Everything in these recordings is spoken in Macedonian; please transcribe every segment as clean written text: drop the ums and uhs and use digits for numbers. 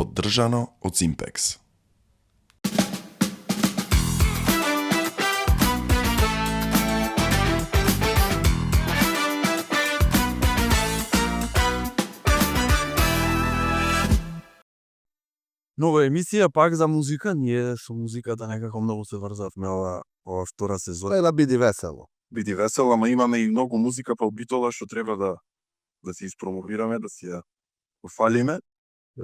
поддржано од Zimpex. Нова емисија пак за музика, ние со музиката некако многу се врзавме ова втора сезона. Да биде весело. Биде весело, ама имаме и многу музика по битола што треба да се испромовираме, да си ја пофалиме.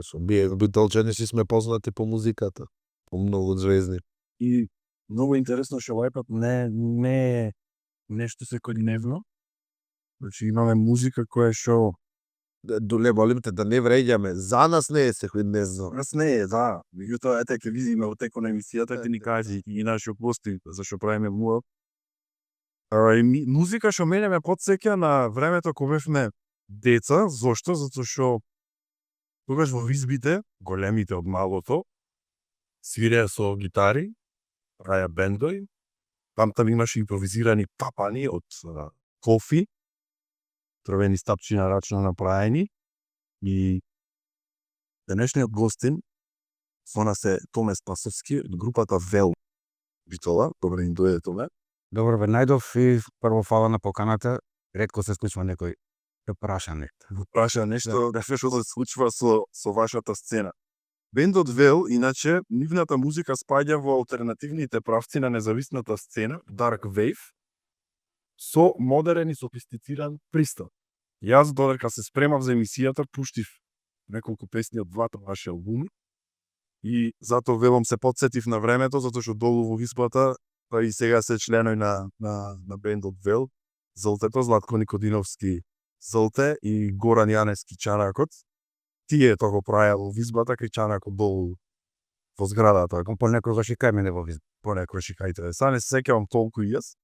Со битолчани си сме познати по музиката, по многу звезди. И многу интересно што овај пат не е нешто секојдневно. Значи имаме музика која што Доле молим те да не вреѓаме. За нас не е секојдневно. нас не е, да. Меѓутоа ете ќе видиме во текот на емисијата, ќе ни кажи и наши гости зашто правиме муа. Музика што мене ме потсеќа на времето кога бевме деца. Зошто? Затоа што тогаш во избите, големите од малото, свиреа со гитари, праја бендови. Таму имаше импровизирани тапани од кофи, тровени стапчи на рачно направени. И денешниот гостин со нас е Томе Спасовски од групата Вел. Битола, добре ни дојде, Томе. Добро ве најдов и прво фала на поканата. Ретко се случува некој да праша нешто. Го праша нешто да што се случува со вашата сцена. Бендот Вел, иначе, нивната музика спаѓа во алтернативните правци на независната сцена, Dark Wave, со модерен и софистициран пристап. Јас додека се спремав за емисијата, пуштив неколку песни од двата ваши албуми и затоа велом се потсетив на времето, затоа што долу во избата, па и сега се членој на бендот Вел, Золтето, Златко Никодиновски Золте и Горан Јаневски Чанакот. Тие тоа го правеа во избата, кај Чанакот долу во зградата. Понекогаш и кај мене во визба. Понекогаш и кај. Сега не се сеќавам толку и јас.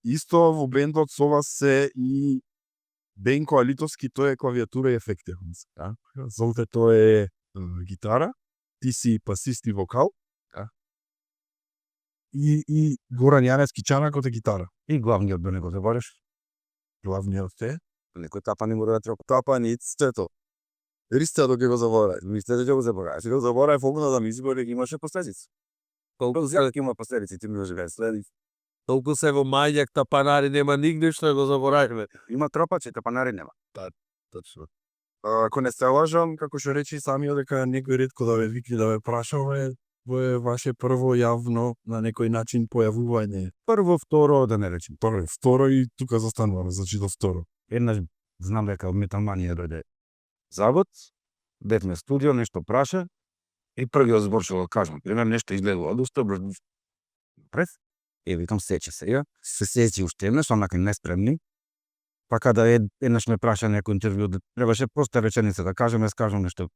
Исто во бендот со вас се и Бенко Алитовски, тој е клавиатура и ефекти. Золте тој е гитара, ти си пасист и вокал. И Горан Јаневски Чанакот е гитара. И главниот до него забореш. Главниот е Некој тапани мора да трок. Тапани Цтето. Ристето ќе го заборај. Мислете ќе го забораш. Се го заборај фокуса да ми избори имаше последици. Колку сега ќе има последици, ти ми оживееш следи. Толку се во мајак тапанари нема нигде што го заборавме. Има тропачи, тапанари нема. Точно. Ако не се лажам, како што речи самиот дека некој ретко да ве викне да ве праша, во е ваше прво јавно на некој начин појавување. Прво, второ, да не речем. Прво, второ и тука застануваме, значи до второ. Еднаш знам дека од Металманија дојде завод, бевме студио, нешто праша и првиот збор што го кажам, пример нешто изгледува доста пред. Викам сече сега, се сечи уште еднаш, онака неспремни. Па када еднаш ме праша некој интервју, требаше проста реченица да кажам, јас кажам нешто.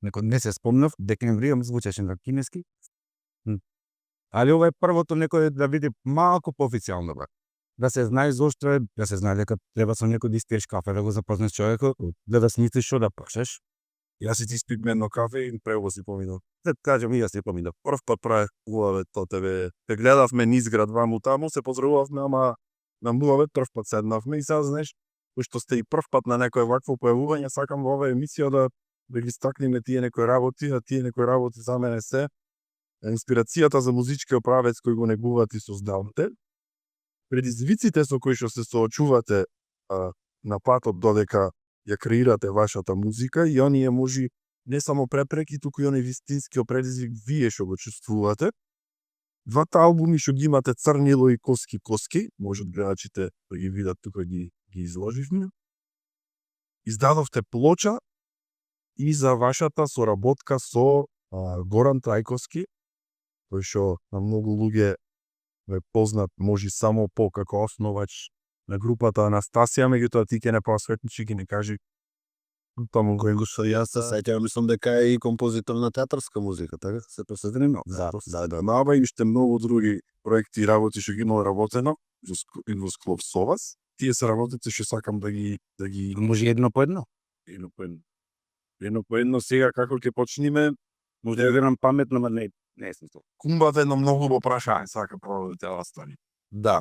Некој не се спомнав, декември, звучеше на кинески. Али ова е првото некој да биде малку поофицијално, брат. Да се знае зошто е, да се знае дека треба со некој да испиеш кафе, да го запознаш човекот, да смислиш што да прашаш. Јас си испипме едно кафе и прего си поминав. Да кажам и јас си поминав. Прв пат правев муавет тоа тебе. Те гледавме низ град ваму таму, се поздравувавме, ама на муавет прв пат седнавме и сега знаеш, пошто сте и прв пат на некој вакво појавување, сакам во оваа емисија да ги стакнеме тие некои работи, а тие некои работи за мене се инспирацијата за музичкиот правец кој го негувате и создавате, предизвиците со кои што се соочувате на патот додека ја креирате вашата музика и оние може не само препреки, туку и оние вистинскиот предизвик вие што го чувствувате. Двата албуми што ги имате Црнило и Коски, можат гледачите да ги видат тука ги изложивме. Издадовте плоча и за вашата соработка со Горан Трајковски, кој што на многу луѓе е познат може само по како основач на групата Анастасија, меѓутоа ти ќе не посветничи, ќе не кажи таму кој го Што јас се сеќавам, мислам дека е и композитор на театарска музика, така се посетено. Да. Нава и уште многу други проекти и работи што ги имал работено во склоп со вас. Тие се работите што сакам да ги Може едно по едно. Едно по едно сега како ќе почнеме, Може да верам паметно, ма не е смисла. кумбата едно многу го прашање, сака право да тела стани. Да.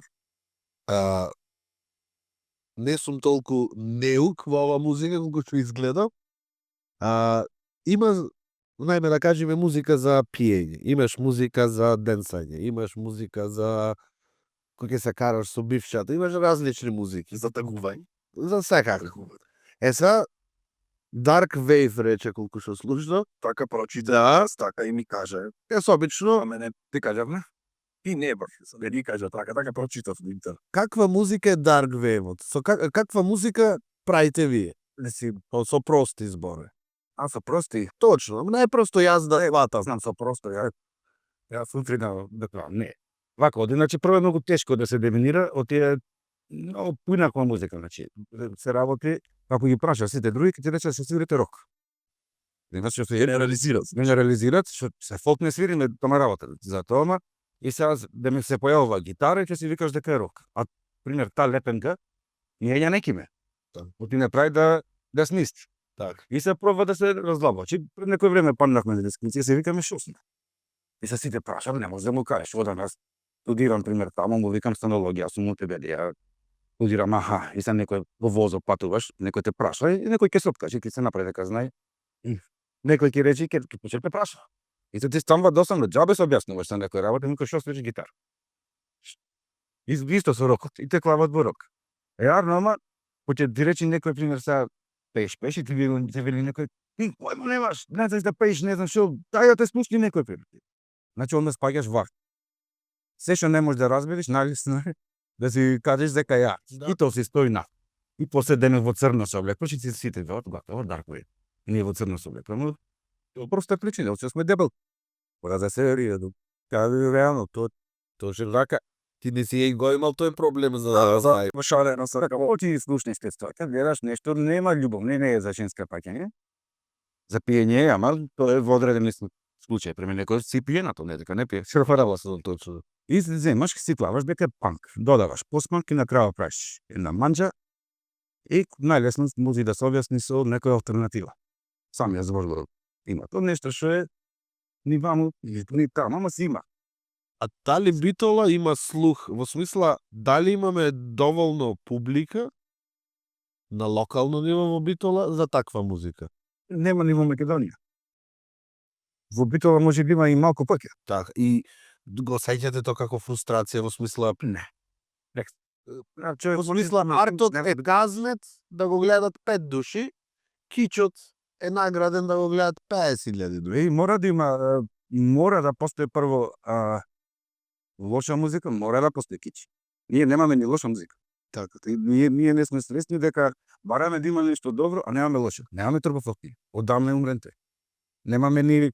Не сум толку неук во ова музика колку што изгледам. има, најме да кажеме, музика за пиење, имаш музика за денсање, имаш музика за кој ќе се караш со бившата, имаш различни музики. За тагување. За секако. Сега, Dark Wave рече колку што слушно, Така прочита, Да. така и ми каже. јас обично, А мене ти кажав, не? И не баш, не ни каже така прочитав на интернет. каква музика е Dark Wave-от? Со каква музика правите вие? Си, Со прости збори. а со прости, Точно, најпросто јас да ватам. знам со просто, ја сутрина да кажам, не. Вака, иначе прво е многу тешко да се дефинира, од тие многу поинаква музика, значи се работи, ако ги праша сите други, ќе ти рече да се свирите рок. Значи што Не реализират. не реализират, што се фолк не свириме, тома работа. За тоа, и сега да ми се појавува гитара и ќе си викаш дека е рок. А пример таа лепенка ја некиме. Оти не прави да смисти. Така. И се пробва да се разлабочи. Пред некој време паднавме на дискусија, се викаме шо сме. И се сите прашам, не може да му кажеш, одан аз студирам пример таму, му викам станологија, јас сум мултимедија, ја студирам, и се некој во возот патуваш, некој те праша и некој ќе се откаже, ќе се направи дека знае. Некој ќе рече ќе почне те праша. И се ти станува досадно, џабе се објаснуваш со некој работа, некој што свириш гитара. Исто со рокот, и те клават во рок. Јарно, ама, ќе ти рече некој пример сега пееш и ти вели некој, ти појма немаш, не знаеш да пееш, не знам што, дај да те слушни некој пример. Значи онда спаѓаш вак. Се што не можеш да разбереш, најлесно е да си кажеш дека ја. Да. И тоа си стои на. И после денес во црно се облекуваш и сите веат готово Dark Wave. Ние во црно се облекуваме. Тоа просто е причина, што сме дебел. Пора да се ријаду. Кажи реално, тоа Точно така. Ти не си го имал тој проблем за да знаеш. шалено се. Очи слушни сте ствар. Кад гледаш нешто, нема љубов, не е за женска паќање. За пиење, ама тоа е во одредени случај. Пример некој си пие на тоа, не дека не пие. Се фарала со точно. И земаш си плаваш дека е панк. Додаваш постпанк и на крајот правиш една манџа и најлесно може да се објасни со некоја алтернатива. Самиот збор има. Тоа нешто што е ни ваму, ни таму, ама си има. А дали Битола има слух, во смисла, дали имаме доволно публика на локално ниво во Битола за таква музика? Нема ни во Македонија. Во Битола може би има и малку повеќе. Така, и го сеќате тоа како фрустрација во смисла, Не. Човек во смисла артот е газнет да го гледат 5 души, кичот е награден да го гледат 50.000 души. И мора да има, мора да постои прво лоша музика, мора да постои кич. Ние немаме ни лоша музика. Така. Ние не сме свесни дека бараме да има нешто добро, а немаме лошо. Немаме турбофолки. Одамна е умренте. Немаме ни,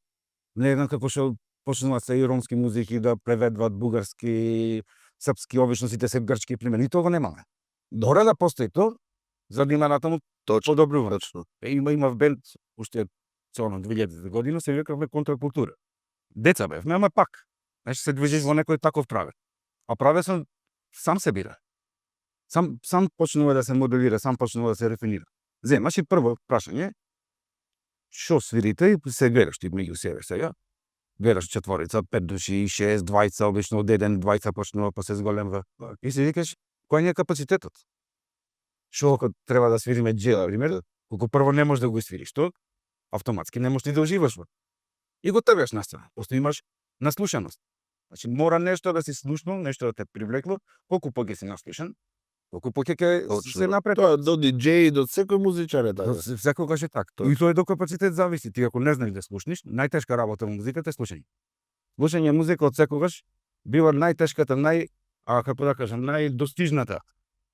не знам како што почнува се и ромски музики да преведват бугарски, српски, обично сите се грчки примери. И тоа го немаме. Мора да постои тоа, за да има натаму подобрува. Точно. Има бенд, уште со 2000 година се викавме контракултура. Деца бевме, ама пак. Знаеш, се движиш во некој таков правец. А правецот сам се бира. Сам почнува да се моделира, сам почнува да се рефинира. Земаш и прво прашање, што свирите и се гледаш ти меѓу себе сега. Гледаш четворица, 5 души, 6, 20, обично од еден 20 почнува па се зголемва. И се викаш, кој е капацитетот? Што ако треба да свириме джела, пример, колку прво не можеш да го свириш тоа, автоматски не можеш да уживаш во. И го тргаш на сцена. После имаш наслушаност. Значи мора нешто да си слушнал, нешто да те привлекло, колку поќе си наслушан, колку поќе ќе се напред. Тоа до диџеј, до секој музичар е така. Секогаш е така. И тоа е до капацитет зависи. Ти ако не знаеш да слушниш, најтешка работа во музиката е слушање. Слушање музика од секогаш бива најтешката, како да кажам, најдостижната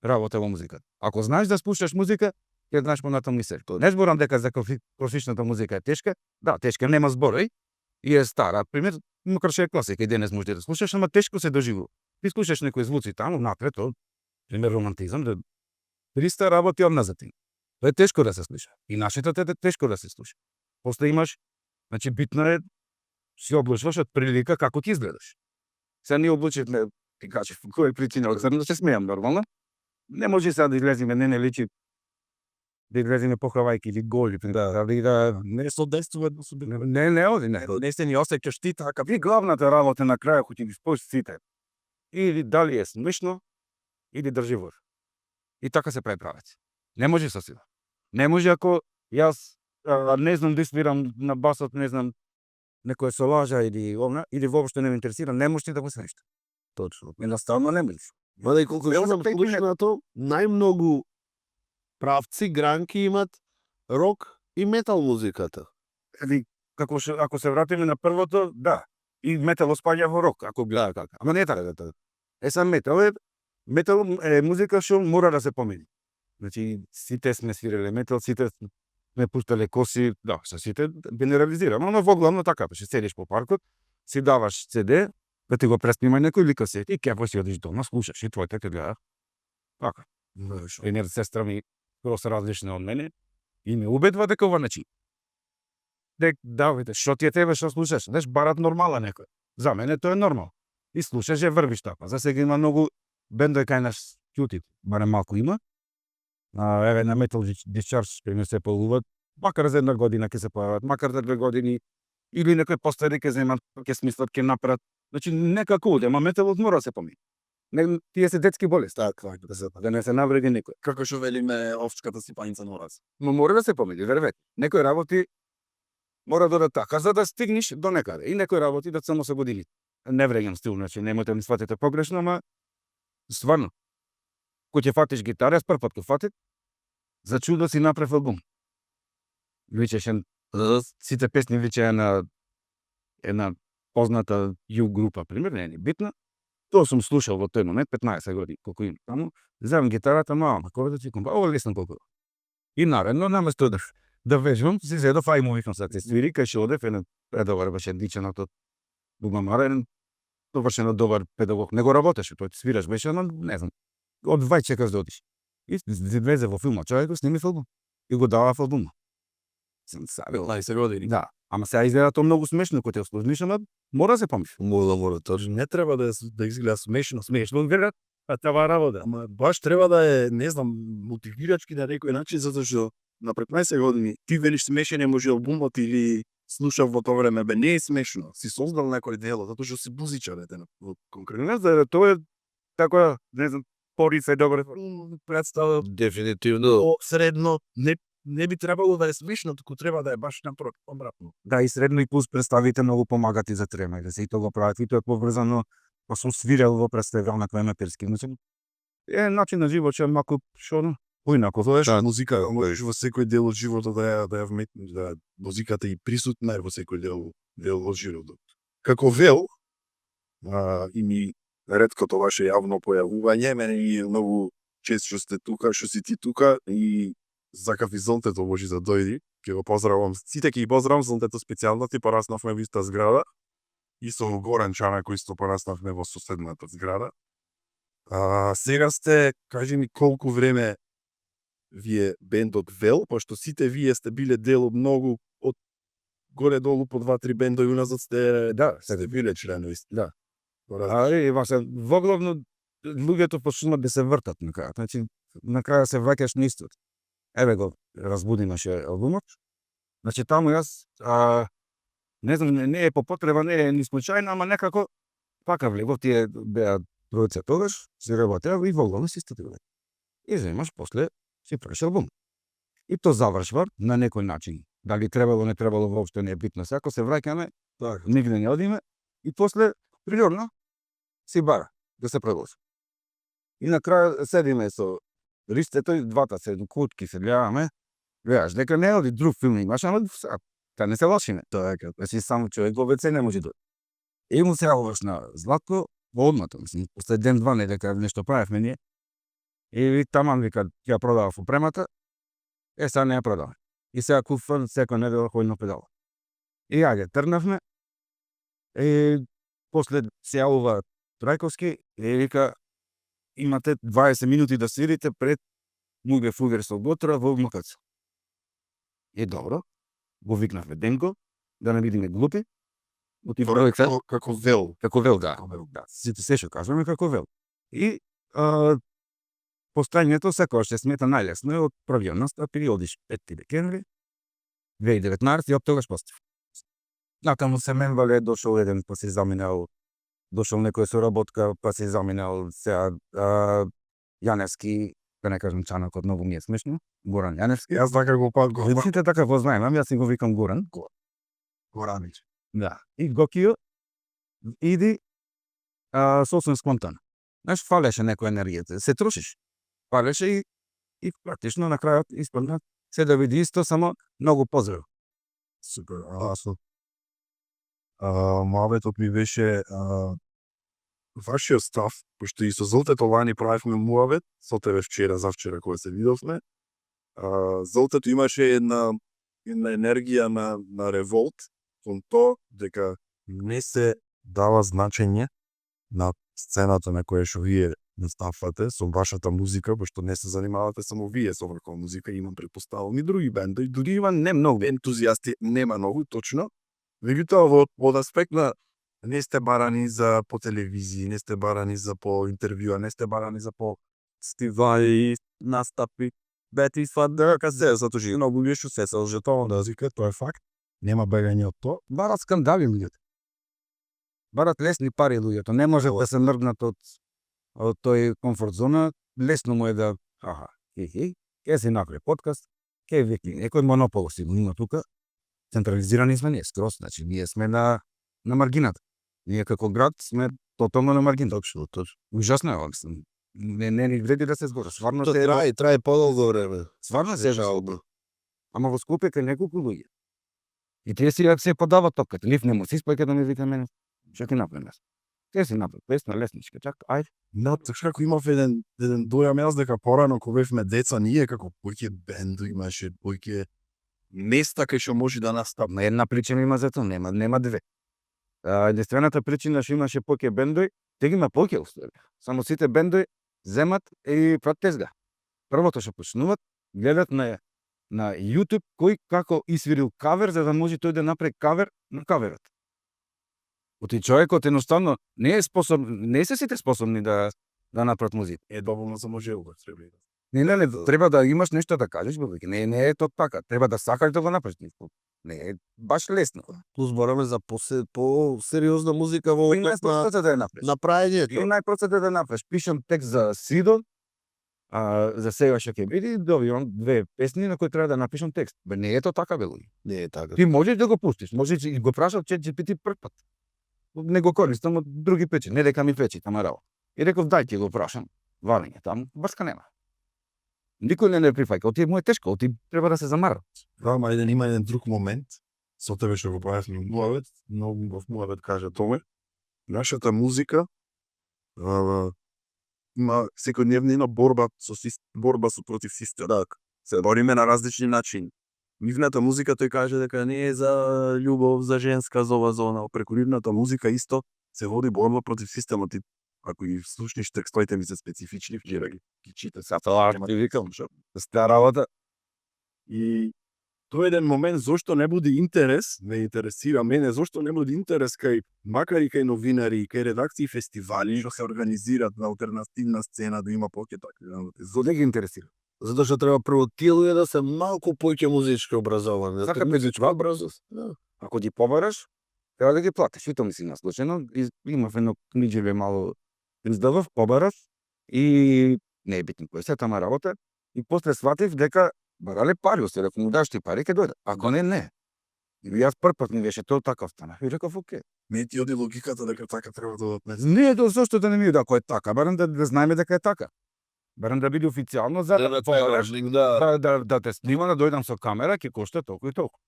работа во музиката. Ако знаеш да слушаш музика, ќе знаеш понатаму и се. Не зборам дека за класичната музика е тешка. Да, тешка, нема зборови и е стара. Пример, макар што е класика и денес можеш да слушаш, ама тешко се доживува. Ти слушаш некои звуци таму напред, пример романтизам, да 300 работи одназад. Тоа е тешко да се слуша. И нашето е тешко да се слуша. После имаш, значи битно е си облучваш од прилика како ти изгледаш. Сега ние облучивме, ти кажеш, кој е причина, да се смеам нормално. Не може сега да излеземе, не личи да излеземе похавајки или голи, да Не содействува до себе. не оди, Не се ни осеќаш ти така. И главната работа на крајот кој ќе ги споиш сите. Или дали е смешно, или држи вор. И така се прави правец. Не може со сила. Не може ако јас не знам да свирам на басот, не знам некоја солажа или воопшто не ме интересира, не можеш ти да го свириш. Точно. Едноставно не можеш. Мада и колку Вело што за 5 минути. слушнато, најмногу правци, гранки имат рок и метал музиката. Или ако се вратиме на првото, да. И метал спаѓа во рок, ако гледа така. Ама не е така. Сам метал е музика што мора да се помени. Значи сите сме свиреле метал, сите сме пуштале коси, да, со сите генерализирам, ама во главно така, ќе седиш по паркот, си даваш CD, да ти го преснима некој лика се, и ќе си одиш дома, слушаш и твоите ќе гледа. Така. Енер сестра ми се различна од мене и ме убедва дека ова начин. Да, видите, што ти е тебе што слушаш? Знаеш, барат нормала некој. За мене тоа е нормал. И слушаш е врвиш така. За сега има многу бендови кај нас ќути, барем малку има. Еве на Metal Discharge кои не се појавуваат, макар за една година ќе се појават, макар за 2 години или некој постари ќе земат, ќе смислат, ќе направат. Значи некако уде, ама металот мора да се помени. Не, тие се детски болести, така да не се навреди некој. Како што велиме овчката си паница на ораз. Но мора да се помени, вервете. Некои работи мора да одат така за да стигнеш до некаде. И некои работи да само се години. Не вреќам стил, значи немојте ми сватите погрешно, ама стварно. Кој ќе фатиш гитара, јас прв пат ќе фатит, за чудо си направив албум. Вичеше, сите песни вичеа на една позната ју група, пример, не е ни битна. Тоа сум слушал во тој момент, 15 години, колку имам таму. Земам гитарата, мама, кога да ти компа, ова лесно колку. И наредно, наместо да вежбам, си зедов, ајмо викам сега, се свири, кај ше одев, еден предовар беше диченото бубамара, довршено добар педагог. Не го работеше, тој свираш беше, но не знам, од вај чекаш да одиш. И влезе во филма, човек го сними филм и го дава в албума. Сам сабил. 15 години. Да, ама сега изгледа тоа многу смешно, кој те услужниш, ама мора да се помиш. Мора, точно. Не треба да изгледа смешно, Смешно гледат, а това работа. ама баш треба да е, не знам, мотивирачки на некој начин, затоа што на 15 години ти велиш смешен е може албумот или слушав во тоа време, бе не е смешно. Си создал некој дело, затоа што си музичар во конкретно. Не знам, тоа е така, не знам, порица е добра. Представа Дефинитивно. средно не би требало да е смешно, туку треба да е баш напротив, обратно. Да, и средно и плюс представите многу помагат и за трема, и да се и тоа го прават, и тоа е поврзано, па сум свирел во представителна кој аматерски, значи е начин на живот, што е малку што поинако. Тоа е Да. музика, можеш во секој дел од животот да ја вметнеш, да музиката и присутна е во секој дел од животот. Како вел, и ми реткото ваше јавно појавување, мене ми е многу чест што сте тука, што си ти тука и закав и Зонтето може да дојди. Ќе го поздравам, сите ќе ги поздравам, Зонтето специјално, ти пораснавме во иста зграда и со Горан Чана кој исто пораснавме во соседната зграда. Сега сте, кажи ми колку време вие бендот Вел, пошто сите вие сте биле дел од многу од горе-долу по 2-3 бендови уназад сте, Да, сте биле членови. Да. И воглавно луѓето почнуваат да се вртат на крај. Значи на крај се враќаш на истото. Еве го разбуди наше албумот. Значи таму јас не знам, не е по потреба, не е ни случајно, ама некако пака влегов, тие беа тројца тогаш, се работеа и воглавно се стативе. И земаш после си правиш албум. И то завршва на некој начин. Дали требало, не требало, воопшто не е битно. Ако се враќаме, Така. нигде не одиме и после природно си бара да се продолжи. И на крај седиме со Ристето и двата се кутки се гледаме. Гледаш дека не оди друг филм имаш, ама та не се лошиме. Тоа е како значи само човек во ВЦ не може да. И му се јавуваш на Златко во одмата, мислам, после ден-два не дека нешто правевме ние. И таман вика ќе продава опремата. Сега не ја продава. И сега куфан секој недела ходи на педала. И ајде, тргнавме. И после се јавува Трајковски и вика имате 20 минути да свирите пред Мујбе Фугер со Готра во МКЦ. И добро, го викнавме Денко, да не бидеме глупи. Како Вел. Како Вел, да. Сите се што кажуваме како Вел. И постојањето секој ќе смета најлесно е од првиот настап и одиш 5 декември 2019 и од тогаш постав. Накаму се менвале, дошол еден, па се заминал, дошол некој соработка, па се заминал, сега Јаневски, да не кажам Чанакот, многу ми е смешно, Горан Јаневски. Јас така го Вие сите така го знаем, јас си го викам Горан. Горанич. Да. И Гокио иди сосем спонтано. Знаеш, фалеше некоја енергија, се трошиш. Фалеше и практично на крајот испадна се да види исто, само многу поздрав. Супер, муабетот ми беше вашиот став, пошто и со Золтето лани правевме муабет, со тебе вчера, завчера кога се видовме. Золтето имаше една енергија на револт кон тоа дека не се дава значење на сцената на која што вие наставате со вашата музика, пошто не се занимавате само вие со ваква музика, имам предпоставувам и други бенди, дури има не многу ентузијасти, нема многу точно. Меѓутоа од аспект на не сте барани за по телевизии, не сте барани за по интервјуа, не сте барани за по стивали, настапи, бети свадка се, затоа што многу луѓе што се сожетоа да зика, тоа е факт. Нема бегање од тоа. Барат скандали луѓето. Барат лесни пари луѓето, не може да се мрднат од тој комфорт зона, лесно му е да ќе си направи подкаст, ќе викне некој монопол си има тука. Централизирани сме ние скроз, значи ние сме на маргината. Ние како град сме тотално на маргината. Точно. Ужасно е, мислам. Не ни вреди да се збора. Стварно Тоа се трае подолго време. стварно се жалба. Ама во Скопје кај неколку луѓе. И тие си се подават топката. Лив не му се испаќа да ми вика мене. Што ќе направиме? Ќе си направи песна лесничка, чак, ајде. Како имав еден дојам јас дека порано кога бевме деца, ние како поќе бенду имаше, поќе места кај што може да настапи. На една причина има за тоа, нема две. Единствената причина што имаше поќе бендој, те ги има поќе устои. Само сите бендои земат и прават тезга. Првото што почнуваат, гледат на YouTube кој како испирил кавер за да може тој да направи кавер на каверот. Оти човекот едноставно не е способен, не се сите способни да направат музика. Е доволно само желба треба. Не, треба да имаш нешто да кажеш, бидејќи не е тоа така. Треба да сакаш да го направиш. Не е баш лесно. Плюс збораме за по-сериозна музика во И најпростото да ја направиш. направењето. И најпростото да ја направиш. Пишам текст за Сидон, за сега што ќе биде, добивам 2 песни на кои треба да напишам текст. Бе не е тоа така бе луѓе. Не е така. Ти можеш да го пуштиш, можеш и го прашав ChatGPT прв пат. Не го користам од други печи, не дека ми печи тама работа. И реков дај ти го прашам. Валење таму, врска нема. Никој не прифаќа, оти му е тешко, оти треба да се замара. Да, ма има еден друг момент, со тебе што го правевме муабет, но во муабет каже Томе, нашата музика има секојдневна борба со против системот. Се бориме на различни начини. Нивната музика тој каже дека не е за љубов, за женска зова зона, преку нивната музика исто се води борба против системот. Ако ги слушнеш текстовите ми се специфични, вчера ги читам. Тоа ти викам, што стара работа. И тоа е еден момент зошто не буди интерес, ме интересира мене, зошто не буди интерес кај, макар и кај новинари, кај редакции фестивали, што се организират на алтернативна сцена, да има поќе такви работи. Зоде ги интересира. Затоа што треба прво тие луѓе да се малку поќе музички образовани. Сакат музичка образованост. Ако ги побараш, треба да ги платиш. И тоа ми си наслучено. Имав едно книџеве мало издавав, побарав и не е битно кој се тама работа. И после сватив дека барале пари, осе реков му даш ти пари, ќе дојде. Ако не. И јас прв пат ми беше тоа таков стана. И реков оке. Не ти оди логиката дека така треба да однесе. Не е тоа зошто да не ми оди ако е така, барем да знаеме дека е така. Барем да биде официјално за да те снима, да дојдам со камера, ќе кошта толку и толку.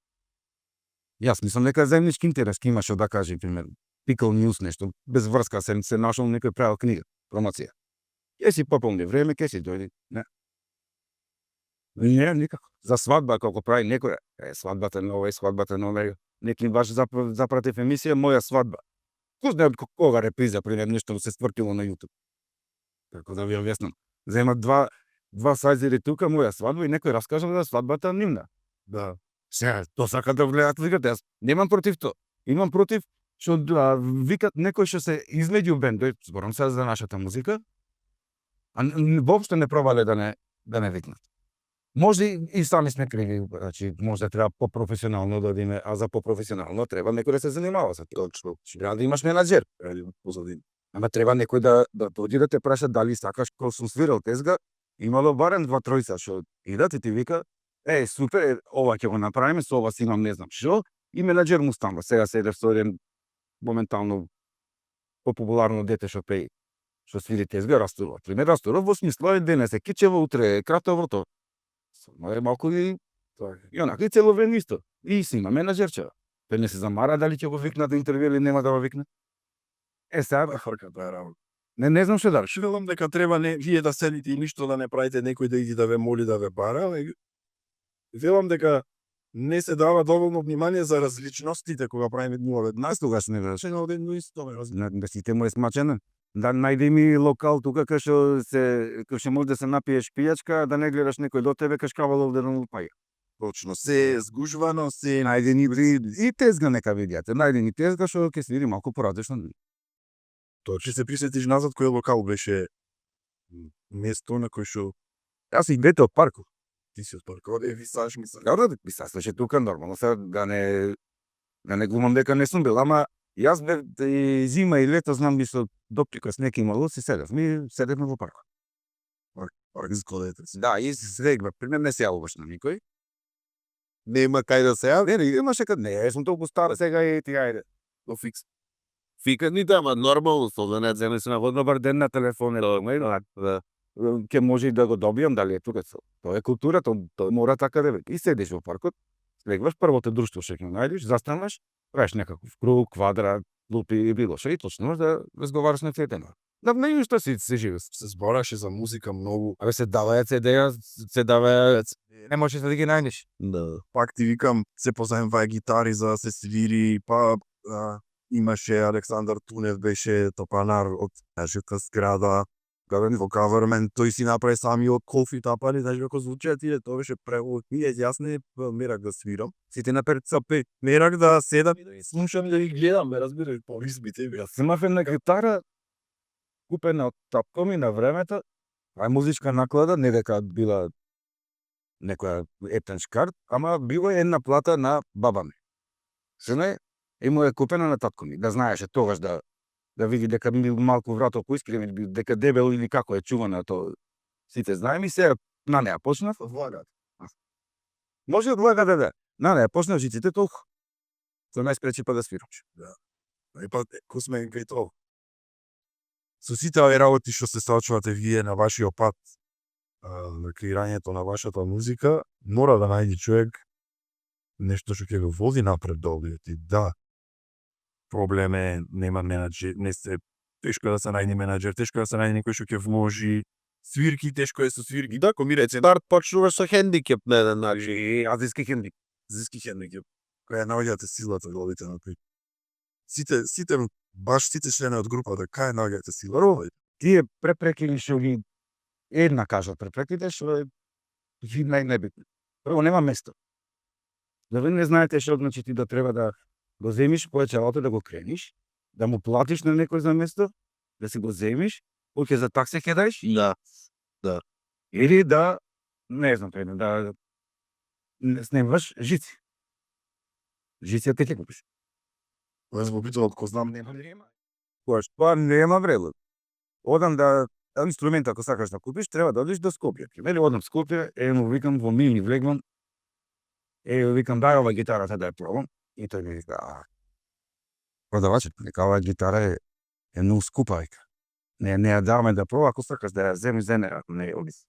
Јас мислам дека заемнички интерес ќе имаше да каже, пример, Pickle News нешто, без врска се нашол некој правил книга, промоција. Ќе си пополни време, ќе си дојди, не. Не, никако. За свадба, како прави некој, свадбата нова, некој баш запратив емисија Моја свадба. Кој знае кога реприза, пример, нешто се ствртило на YouTube. Како да ви објаснам. Земат два сајзери тука, Моја свадба, и некој раскажа за свадбата нивна. Да. Сега, тоа сакат да гледат, викат, јас немам против тоа. Имам против што викат некој што се измеѓу бендој, зборам сега за нашата музика, а воопшто не пробале да не викнат. Може и сами сме криви, значи може да треба по-професионално да одиме, а за по-професионално треба некој да се занимава со тоа. Точно. Треба да имаш менаџер. Позадин. Ама треба некој да дојде да те праша дали сакаш, кога сум свирал тезга, Имало барем 2-3 што идат и ти вика, супер, ова ќе го направиме, со ова си имам не знам што, и менаџер му станува. Сега се едев со еден моментално популарно дете што пее, што свири тезга, растурува. Пример, растурува во смисла денес е кичево, утре е кратово, то. Само е малку и онака и цело време исто. И си има менаџерче. Тој не се замара дали ќе го викнат на интервју или нема да го викнат. Сега, Фрка таа работа. не знам што да. Велам дека треба не вие да седите и ништо да не правите, некој да иди да ве моли да ве бара. Велам дека не се дава доволно внимание за различностите кога правиме дневот. Нас тогаш не беше. Се на оден исто ме Да сите му е смачено. Да најде ми локал тука кај што може да се напиеш пијачка, да не гледаш некој до тебе кашкавало овде на паја. Точно, се згужвано, се Најде ни и тезга нека видите. Најде ни тезга што ќе се види малку поразлично. тоа че се присетиш назад кој локал беше место на кој што Јас и двете од парков. ти си од паркот, ви саш ми се. Да, би састваше тука нормално, сега да не глумам дека не сум бил, ама јас бев и зима и лето знам би со допчика снег имало, си седевме во паркот. Парк згодете се. Да, и сега пример не се јавуваш на никој. Нема кај да се јави, не, имаше кад не, сум толку стар сега и ти ајде. До фикс. Фиканите, ама нормално, со да не земе се на добар ден на телефон, ќе може и да го добијам, дали е тука. Тоа е култура, тоа мора така да биде. И седиш во паркот, слегваш првото друштво што ќе најдеш, застанаш, правиш некаков круг, квадрат, лупи и било што и точно да разговараш на тие тема. Да не што си се живе. Се збораше за музика многу. Абе се даваја CD-ја, се даваја, не можеш да ги најдеш. Да. Пак ти викам, се позаемваја гитари за да се свири, па имаше Александар Тунев беше топанар од нашата зграда. Во кавермент тој си направи самиот кофи тапали, знаеш како звучат тие, тоа беше превод. И јас не мерак да свирам. Сите на перцапе, мерак да седам и да ги слушам и да ги гледам, ме разбираш, по ризбите. Јас имав една гитара купена од Тапкоми на времето, а е музичка наклада, не дека била некоја ептен шкарт, ама била една плата на баба ми. Сена е му е купена на Тапкоми, да знаеше тогаш да види дека ми малку врато по искрени, дека дебел или како е чувана тоа. Сите знаеме и сега на неа почнав. Влагат. Може од влага да. На неа почнав жиците толку. Тоа ме спречи па да свираш. И па, ко сме кај тоа. Со сите овие работи што се соочувате вие на вашиот пат, на креирањето на вашата музика, мора да најде човек нешто што ќе го води напред до овие. Да, проблем е, нема менаџер, не се, тешко е да се најде менаџер, тешко е да се најде некој што ќе вложи свирки, тешко е со свирки. Да, ко ми рече, Старт почнуваш со хендикеп на еден начин. Азиски хендик. зиски хендикеп, која наоѓате силата во главите на кој. Сите, баш сите членови од групата, кај наоѓате сила? Ровај. Тие препреки што ги една кажат препреките што е најнебитно. Прво нема место. Да ви не знаете што значи ти да треба да го земиш поечалото, да го крениш, да му платиш на некој за место, да си го земиш, кој за такси ќе даеш, Да. или да не знам, да снемаш жици. Жици ќе купиш. Јас во битот ко знам нема. Којаш па нема вредно. Одам да инструмент ако сакаш да купиш, треба да одиш до Скопје. Пример, одам Скопје, му викам во Мини влегвам. Викам дај ова гитарата да ја пробам. И тој ми вика, продавачот, нека ова гитара е многу скупа, вика. Не ја даваме да проба, ако сакаш да ја земиш, земе, ако не одис.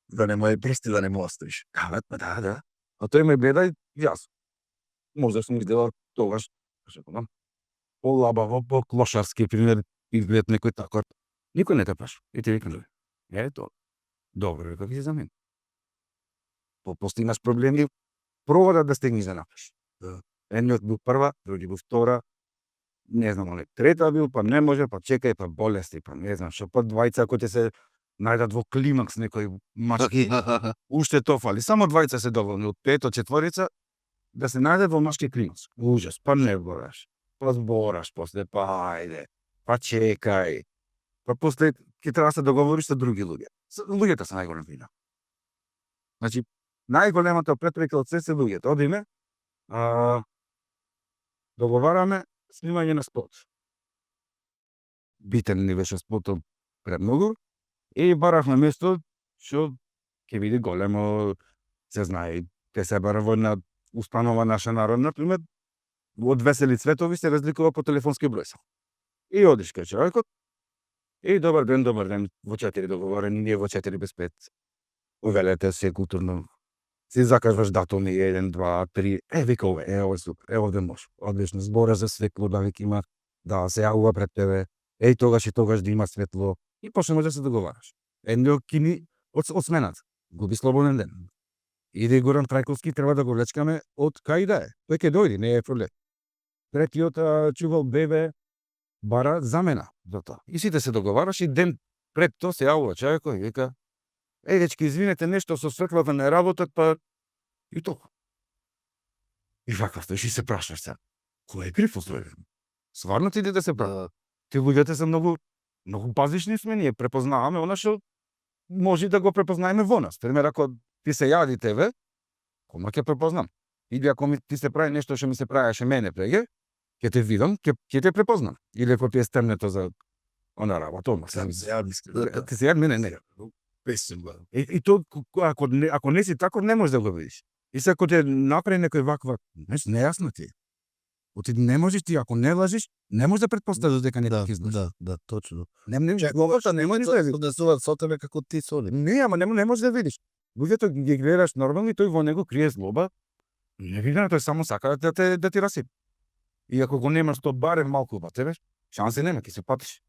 Да не ме прести, да не му оставиш. Да. А тој ме гледа и јас. Може да сум изгледал тогаш, по-лабаво, по-клошарски, пример, изглед некој такор. Никој не те прашува. И ти викам, ето, добро, како ќе за мен. Постигнаш проблеми, проба да стигнеш да напиш. Едниот бил прва, други бил втора, не знам, але трета бил, па не може, па чекај, па болести, па не знам, што па двајца ако ќе се најдат во климакс некој машки. Уште то фали, само двајца се доволни, од пето, четворица, да се најдат во машки климакс. Ужас, па не збораш, па збораш после, па ајде, па чекај. Па после ќе треба да се договориш со други луѓе. Луѓето се најголем вина. Значи, најголемата препрека од се се луѓето. Одиме, договараме снимање на спот. Битен ни беше спотот премногу, И баравме место што ќе биде големо, се знае, те се бара во една установа наша народна, например, од Весели Цветови се разликува по телефонски број само. И одиш кај човекот, и добар ден, во 4 договорени, ние во 4 без 5. Увелете се културно. Си закажуваш датуми 1, 2, 3, вика ове, ово е супер, овде може. Одлично, збора за светло, да вика има, да се јавува пред тебе, тогаш и тогаш да има светло, и почнеш да се договараш. Ендо кини од смената, губи слободен ден. Иде Горан Трајковски, треба да го влечкаме од кај да е. Тој ќе дојде, не е проблем. Третиот чувал бебе бара замена за тоа. И сите се договараш и ден пред тоа се јавува човекот и вика: дечки, извинете, нешто со светлата не работат, па и толку. И вака стоиш и се прашаш сега. Кој е крив остој? Сварно ти да се прави? Ти луѓето се многу пазишни сме, ние препознаваме она што може да го препознаеме во нас. Пример, ако ти се јави тебе, кома ќе препознам. Или ако ти се прави нешто што ми се правеше мене преге, ќе те видам, ќе те препознам. Или ако ти е стемнето за она работа, одма се јави. Ти се јави мене, не. И то, ако не си тако, не можеш да го видиш. И се ако те направи некој ваква, нејасно ти. Ти не можеш ти, ако не лажиш, не можеш да претпоставиш дека не ти знаеш. Да, точно. Не можеш да видиш. Однесуваат со тебе како ти со нив. Не, ама не можеш да видиш. Луѓето ги гледаш нормално и тој во него крие злоба. Не види, тој само сака да ти расипи. И ако го немаш тоа барем малку во тебе, шанси нема, ќе се патиш.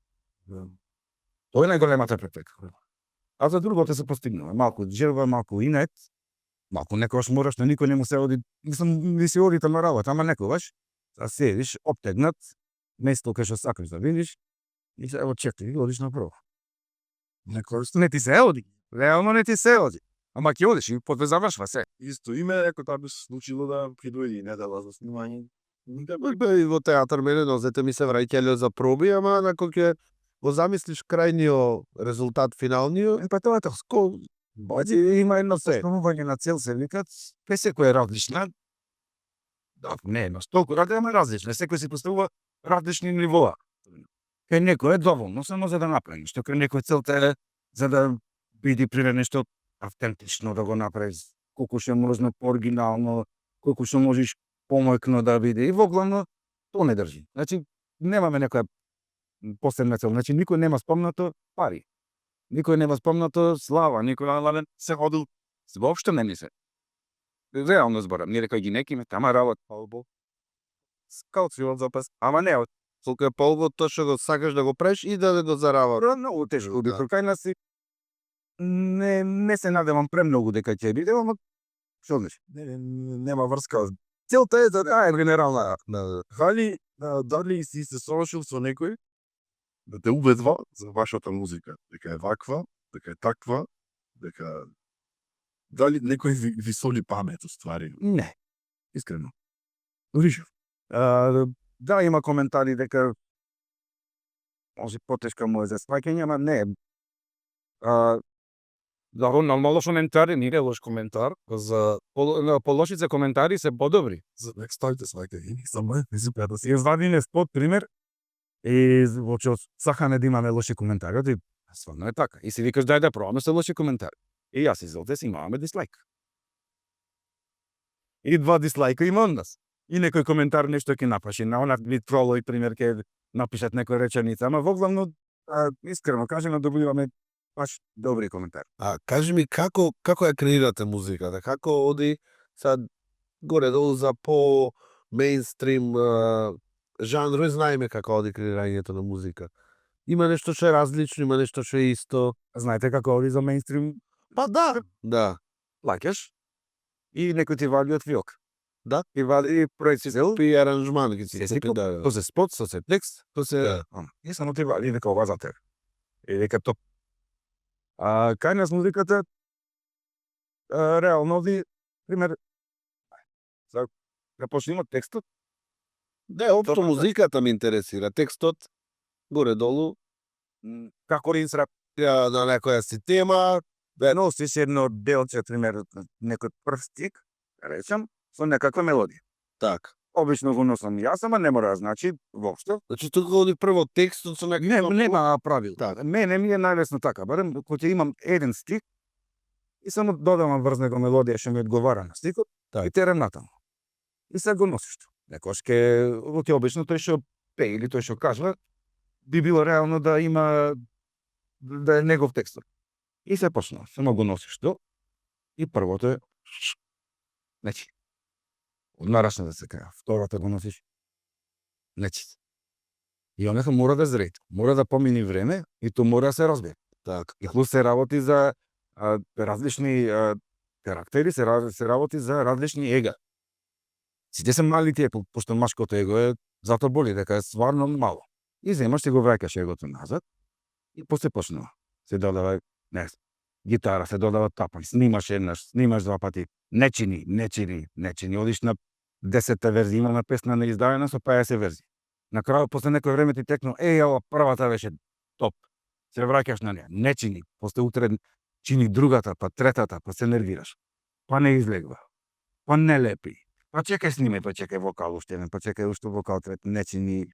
Тоа е најголемата препрека. А за другото се постигнува. Малку желба, малку инет, малку некогаш мораш, на никој не му се оди, не си одите на работа, ама некогаш, седиш, обтегнат, место кај што сакаш да видиш, и се чекај, одиш направо. Некогаш не ти се оди, реално не ти се оди, ама ќе одиш и подвезавашва се. Исто име, ако тоа би се случило да придојди недела за снимање. И во театар мене нозете ми се враќале за проби, ама ако ќе го замислиш крајниот резултат финалниот, Па тоа тоа има едно составување на цел, се викат, секој е различна. Да, не едно, толку ради, ама различна. Секој си поставува различни нивоа. Кај некој е доволно, само за да направи нешто. Кај некој целта е за да биде пример нешто автентично да го направиш, колку што можно пооригинално, колку што можеш помојкно да биде. И во главно, тоа не држи. Значи, немаме некоја посебна цел. Значи, никој нема спомнато пари. Никој нема спомнато слава, никој се одил, воопшто не ми се. Реално зборам, ние дека ги некиме, тама работа, полбо. Скалци запас, ама не, колку е полбо тоа што го сакаш да го правиш и да го заработиш. многу тешко би кај нас и не се надевам премногу дека ќе биде, ама што знаеш? Нема врска. Целта е да е генерална. Дали си се сошил со некој да те убедва за вашата музика, дека е ваква, дека е таква, дека дали некој ви соли памет уствари? Не, искрено. Ришев. Да, има коментари дека може потешка му е за сваќање, ама не. Да, нормално коментари, не е лош коментар. За полошите коментари се подобри. За next time сваќање, само не си да си. Извадиме спот пример и воопшто сакаме да имаме лоши коментари, и стварно е така. И си викаш дај да пробаме со лоши коментари. И јас и Золте си имаме дислайк. И 2 дислайка има од нас. И некој коментар нешто ќе напиши, на онак вид тролој пример ќе напишат некој реченица, ама во главно искрено кажано добиваме баш добри коментари. А кажи ми како ја креирате музиката? Како оди сад горе долу за по мејнстрим жанрови, знаеме како оди креирањето на музика. Има нешто што е различно, има нешто што е исто. Знаете како оди за мејнстрим? Па да. Да. Плаќаш и некој ти вади од фиок. Да. И вади проекција цел. И аранжман ги Се си да. то се спот, со се текст, то се Да. И само ти вади дека ова за тебе. И дека топ. Кај нас музиката реално оди пример да почнеме од текстот. Не, општо Тоа, музиката ме интересира. Текстот горе долу Како ринсрап на некоја си тема. да носиш едно делче, пример, некој прв стик, речам, со некаква мелодија. Так. обично го носам јас, ама не мора да значи воопшто. Значи тука оди прво текстот со Не, некој нема правил. Така. Мене ми е најлесно така, барем кога ќе имам еден стих и само додавам врз него мелодија што ми одговара на стихот, и терам натаму. И сега го носиш тоа. Некош ќе обично тој што пее или тој што кажува би било реално да има да е негов текстот. И се почна, само го носиш тоа и првото е значи однарашна да се кажа, втората го носиш значи и онеха мора да зрете, мора да помини време и тоа мора да се разбие. Така. И плюс се работи за различни карактери, се работи за различни ега. Сите се мали тие, пошто машкото его е затоа боли дека е стварно мало. И земаш и го враќаш егото назад и после почнува. Се додава гитара, се додава тапан, снимаш еднаш, снимаш два пати, не чини, одиш на 10-та верзија, имаме песна неиздадена со 50 верзии. На крајот после некој време ти текно, ова првата беше топ. Се враќаш на неа, не чини, после утре чини другата, па третата, па се нервираш. Па не излегва, па не лепи, па чекај сниме, па чекај вокал уште еден, па чекај уште вокал трет, не чини.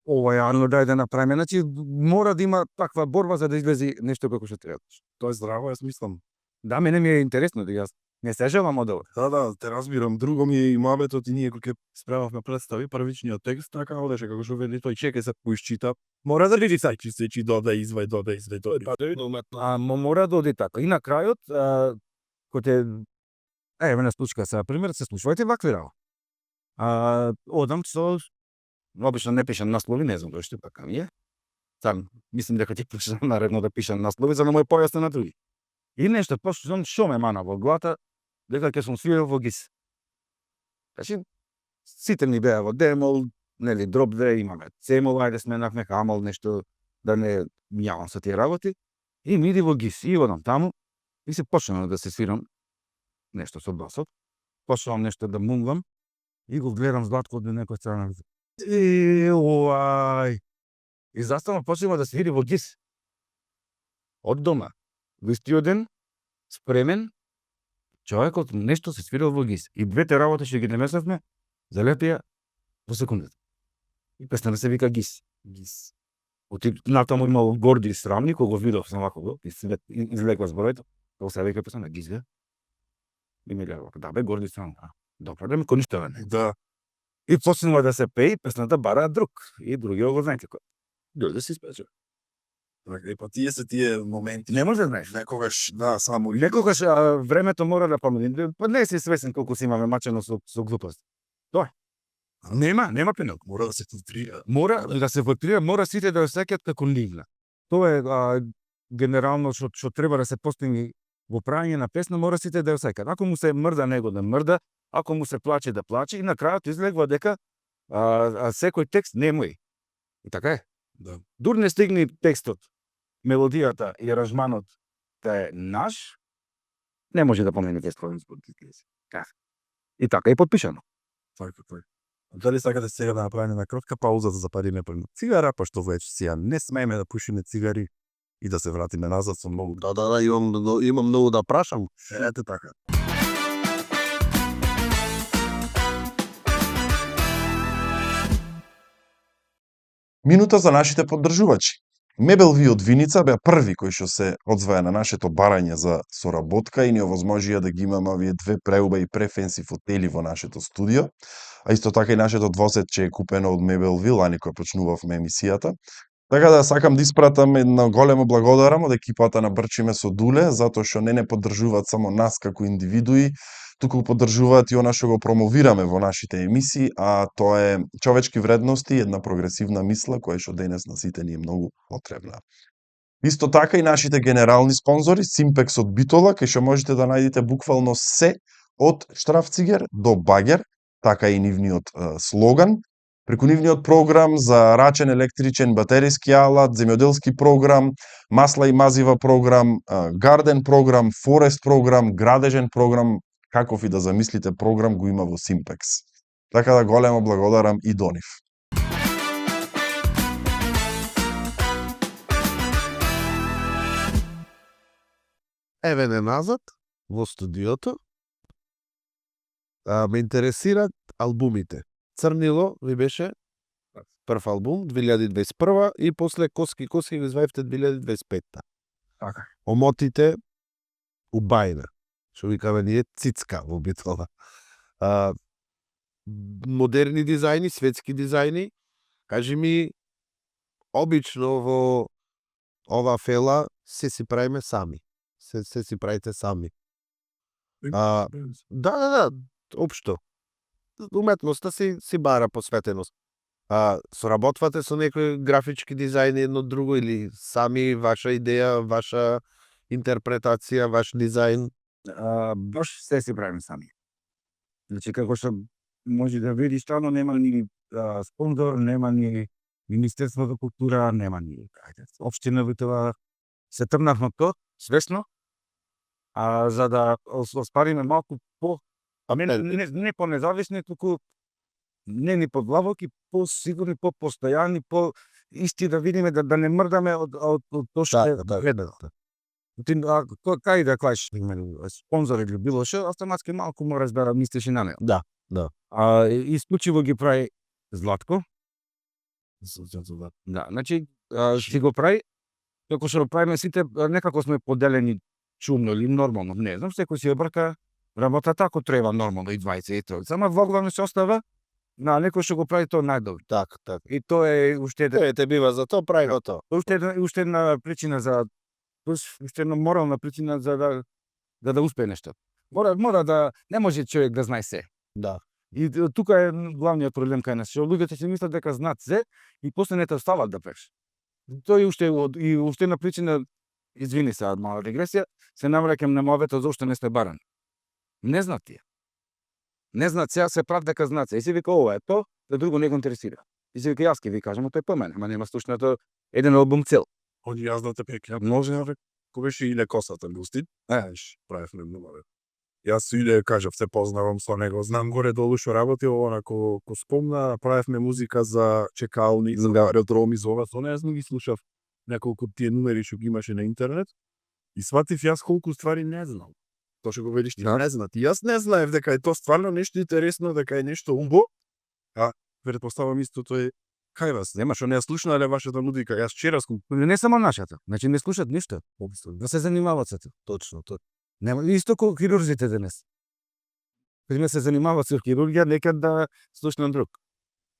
Ова јарно дај да направиме, значи мора да има таква борба за да излези нешто како што треба. Тоа е здраво, јас мислам. Да, мене ми е интересно, да јас не се желам од ова. Да, те разбирам. Друго ми е и муабетот и ние кога спремавме представи, првичниот текст така одеше како што вели тој чекај се поисчита. Мора да лежи сајчи се чи додај, извај. Мора да оди така. И на крајот, кој те еве случка сега пример, се слушајте вакви работи. Одам со обично не пишам наслови, не знам зошто така ми е. Сам мислам дека ќе пишам наредно да пишам наслови за да му е појасно на други. И нешто почнам што ме мана во главата дека ќе сум свирил во гис. Значи сите ни беа во демол, нели дроп 2 имаме. Цемол ајде сменавме хамол нешто да не мијавам со тие работи и ми иди во гис и одам таму и се почнам да се свирам нешто со басот. Почнам нешто да мумвам и го гледам Златко од некоја страна. И заставно почнува да свири во гис. Од дома. Во истиот ден, спремен, човекот нешто се свирил во гис. И двете работи што ги намесавме, залепија во секундата. И песната се вика Гис. Гис. Оти натаму имал горди срамни, кога го видов сам вако и свет излекла зборојто, кога се вика песната Гис, бе. И ми гледа, да бе, горди срамни. Добро, да ми коништа, бе. Да. И почнува да се пее, песната бара друг. И други го знаете кој. Дори да се испече. Така, па тие се тие моменти. Не може да знаеш. Некогаш, да, само Некогаш времето мора да промени. Па не си свесен колку си имаме мачено со глупост. Тоа е. Нема пенал. мора да се филтрира. Мора да се филтрира, мора сите да ја сеќат како нивна. Тоа е генерално што треба да се постигне во правење на песна, мора сите да ја сеќат. Ако му се мрда него да мрда, ако му се плаче да плаче и на крајот излегува дека секој текст не е мој. И така е. Да. Дур не стигне текстот, мелодијата и аранжманот да е наш, не може да помени текстот. И така е подпишано. Така. Дали сакате сега да направиме на кратка пауза да запалиме по цигара, па што веќе сега не смееме да пушиме цигари и да се вратиме назад со многу. Да, имам многу да прашам. Ете така. Минута за нашите поддржувачи. Мебелви од Виница беа први кои што се одзваја на нашето барање за соработка и ни овозможија да ги имаме овие две преубави префенси фотели во нашето студио, а исто така и нашето двосетче е купено од Мебелви, лани кога почнувавме емисијата. Така да сакам да испратам едно големо благодарам од екипата на Брчиме со Дуле, затоа што не поддржуваат само нас како индивидуи, туку поддржуваат и она што го промовираме во нашите емисии, а тоа е човечки вредности, една прогресивна мисла која што денес на сите ни е многу потребна. Исто така и нашите генерални спонзори, Simpex од Битола, кај што можете да најдете буквално се од штрафцигер до багер, така и нивниот слоган. Преку нивниот програм за рачен, електричен, батериски алат, земјоделски програм, масла и мазива програм, гарден програм, форест програм, градежен програм, каков и да замислите програм го има во Simpex. Така да големо благодарам и до нив. Еве не назад во студиото. ме интересираат албумите. Црнило ви беше прв албум 2021 и после Коски го изваивте 2025. Така. Омотите убајна. Што викаме ние цицка во битова. Модерни дизајни, светски дизајни. Кажи ми, обично во ова фела се си правиме сами. Се си правите сами. Да, општо. Уметноста си бара посветеност. Соработвате со некои графички дизајни едно друго или сами ваша идеја, ваша интерпретација, ваш дизајн? Баш се си правиме сами. Значи, како што може да видиш, стvarno нема ни спонзор, нема ни Министерство за култура, нема ни општина Витова. Се тргнавме тоа, свесно, за да оспариме малку не по независни, туку не ни подлабоки, по-сигурни, по-постојани, по-исти да видиме, да не мрдаме од тоа што е гледано. Кај да клаиш спонзор или било што, автоматски малку мораш да мислиш и на него. Да. Исклучиво ги прави Златко. Да, значи, си го прави, како што правиме сите, некако сме поделени чумно или нормално, не знам, секој си ја брка работа тако треба нормално и 20 и 30. Сама во се остава на некој што го прави тоа најдобро. Така. И тоа е уште Те бива за тоа, прави го тоа. уште една причина за уште една морална причина за да успее нешто. Мора да не може човек да знае се. Да. И тука е главниот проблем кај нас, што луѓето си мислат дека знаат се и после не те остават да пееш. Тоа е уште една причина, извини се, мала регресија, се навраќам на мовето зошто не сте барани. Не знаат тие. Не знаат сега се прав дека знаат се. И си вика ова е тоа, да друго не го интересира. И си вика јас ќе ви кажам, тој помене, ама нема слушнато еден албум цел. Оди јас да те пекам. Може да ко беше Иле Косата Густин. Правевме многу. Јас Иле кажав, се познавам со него, знам горе долу што работи, онако ко спомна, правевме музика за чекални, за аеродроми, за ова, со неа ги слушав неколку тие numери што ги имаше на интернет и сватив јас колку ствари не знам. Тоа што го велиш ти не знаат. И јас не знаев дека е тоа стварно нешто интересно, дека е нешто умбо. Претпоставам исто тоа е кај вас. Нема што не ја слушнале вашата музика. Јас вчера Не само нашата, значи не слушат ништо. Да се занимаваат со тоа. Точно. Нема исто како хирурзите денес. Кога се занимаваат со хирургија, нека да слушнат друг.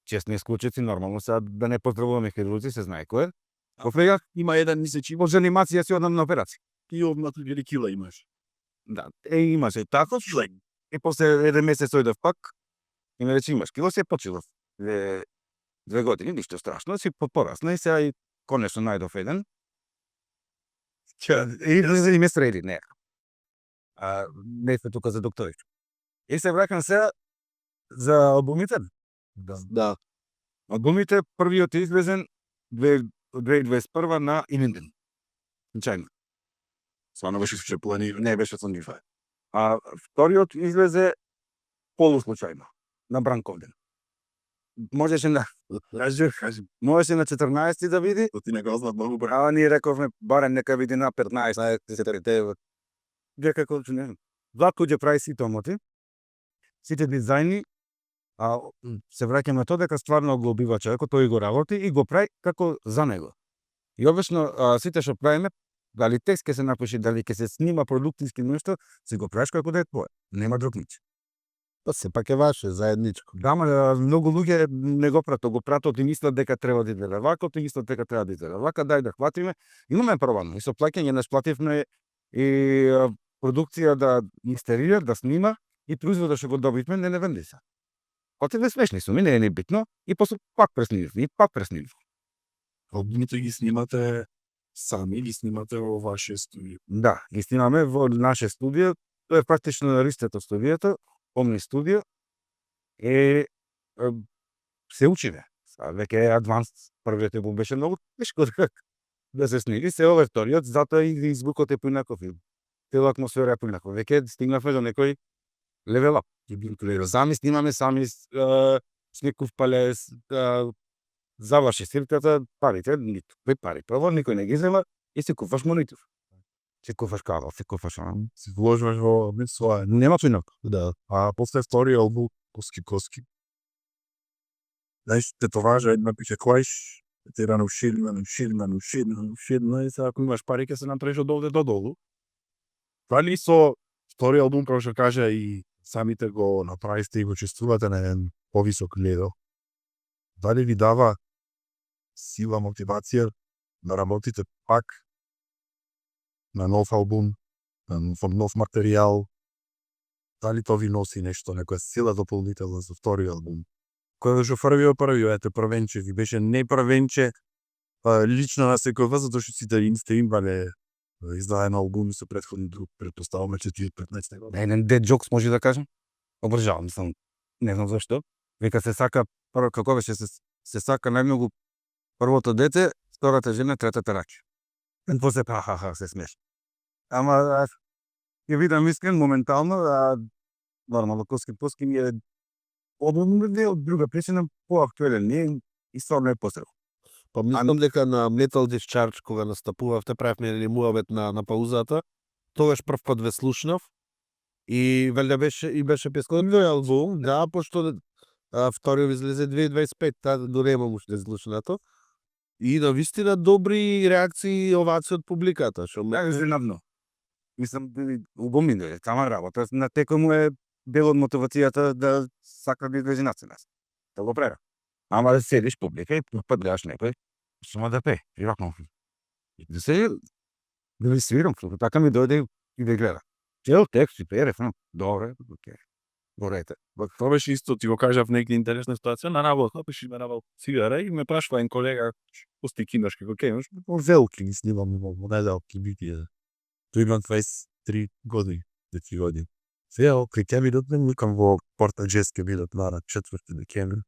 Честни исклучици, нормално се да не поздравуваме хирурзи, се знае кој е. Во сега има еден мисечи во занимација си одам на операција. и овнату или кила имаш. Да, имаше тако, и после еден месец ојдов пак, и ме рече имаш кило, се почилов. 2 години, ништо страшно, си порасна и сега и конечно најдов еден. И ме среди, не. Не сме тука за доктори. И се вракам сега за албумите. Да. Албумите првиот е излезен 2021 на Иненден. Случајно. Свано беше што планирано. Не беше планирано. А вториот излезе полуслучајно на Бранковден. Можеше на можеше на 14 да види. Тоа ти не го знаат многу браво. А ние рековме барем нека види на 15. Дека како не знам. Златко ќе прави сите омоти. Сите дизајни, се враќаме на тоа дека стварно го убива човекот, тој го работи и го прави како за него. И обично сите што правиме, дали текст ќе се напише, дали ќе се снима продуктивски нешто, си го правиш како да е твое. Нема друг ниц. Па сепак е ваше, заедничко. Да, ама многу луѓе не го пратат и мислат дека треба да изгледа вака, и мислат дека треба да изгледа вака, дај да хватиме. Имаме пробано и со плаќање не сплативме и продукција да инстерира, да снима и производот што го добивме не венди се. Отивме смешни суми, не е небитно и после пак пресниливме. Албумите ги снимате сами или снимате во ваше студио? Да, ги снимаме во наше студио, тоа е практично на ристето студиото, Omni студио и се учиме. Веќе е адванс, првиот албум беше многу тешко да се сними, се ова вториот, затоа и звукот е поинаков, цела атмосфера е поинаков. Веќе стигнавме до некој левел ап. Сами снимаме, сами сников палес, заврши снимката, парите, никој пари. Прво никој не ги зема и си купуваш монитор. Си кофаш кава, си кофаш Си вложуваш во мисло, нема чинок. Да. а после втори албум Коски. Знаеш, тетоважа една пише клаиш, ветерано уширно, и сега ако имаш пари, ќе се направиш од овде до долу. Дали со втори албум, како што кажа, и самите го направисте и го чувствувате на еден повисок левел, дали ви дава сила, мотивација да работите пак на нов албум, на нов материјал, дали тоа ви носи нешто, некоја сила дополнителна за втори албум? Кој што првиот, ете, Првенче, ви беше не Првенче, лично на секој вас, затоа што сите имале издаден албум со претходни друг, претпоставаме 4-15 години. Еден дед джокс може да кажем. Обржавам, не знам зашто. Века се сака, прво како беше, се сака најмногу првото дете, втората жена, третата рака. После ха се смеш. Ама ќе видам искрен моментално, нормално Коски ми е од друга причина поактуелен, не и стварно е посрел. Па мислам дека на Metal Discharge кога настапувавте, правевме еден муабет на паузата, тогаш прв пат ве слушнав и велја беше пеској албум, да, пошто вториот излезе 2025, таа до немам уште слушнато. И на вистина добри реакции и овации од публиката, што Да, изненадно. Мислам, убомино е, тама работа. На секој му е дел од мотивацијата да сака да излезе на сцена. Да го прера. Ама да седиш публика и пат гледаш некој, само да пее, живакно. Да се да ви свирам, така ми дојде и да гледа. Цел текст и пее рефрен. Добре, окей. Горете. Тоа беше исто, ти го кажав некоја интересна ситуација, на работа, беше ме навал цигара и ме прашува еден колега, пусти кинош како кемеш, велки ги снимам во неделки битија. Тој има 23 години, 4 години. Сега, кај ќе бидат, викам во Порта Джес ќе бидат на 4 декември.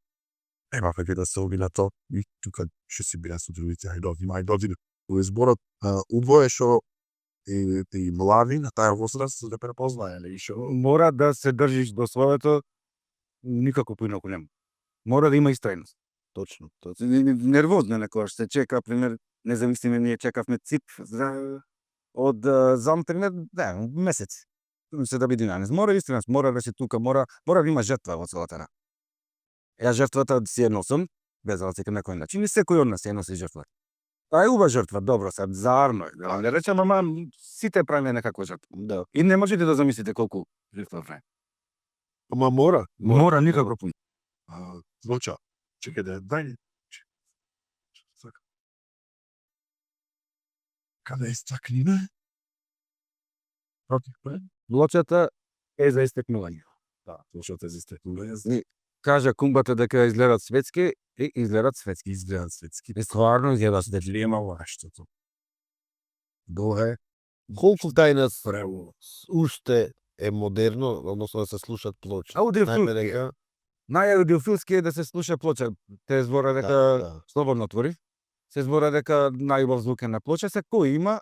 Ема веќе да се оби на тоа и тука ќе си бија со другите ајдови. Во изборот убое што и млади на таа возраст се да препознае, или што Мора да се држиш до своето, никако поинаку нема. Мора да има истрајност. точно. Нервозно некојаш се чека, пример, независимо ние чекавме цип од зам пример, месец. Се да биде нанес. Мора истрајност, мора да се тука, мора да има жртва во целата работа. Ја жртвата си ја носам, без разлика на кој начин, и секој од нас ја носи жртва. Таа е убава жртва, добро, сад заарно е, да не речем, ама сите правиме некаква жртва. Да. И не можете да замислите колку жртва време. Ама мора. Мора никако пун. звуча. Чекај да дај. Каде е стаклина? Против пе? Блочата е за истекнување. Да, слушате за истекнување. Кажа кумбата дека изгледат светски и изгледат светски. Изгледат светски. И стварно изгледат светски. Нема лаштото. Доле. Колку тајнас Прево. уште е модерно, односно да се слушат плочи. Аудиофилски. дека Најаудиофилски е да се слуша плоча. Те збора дека да. слободно отвори. Се збора дека најубав звук е на плоча, се кој има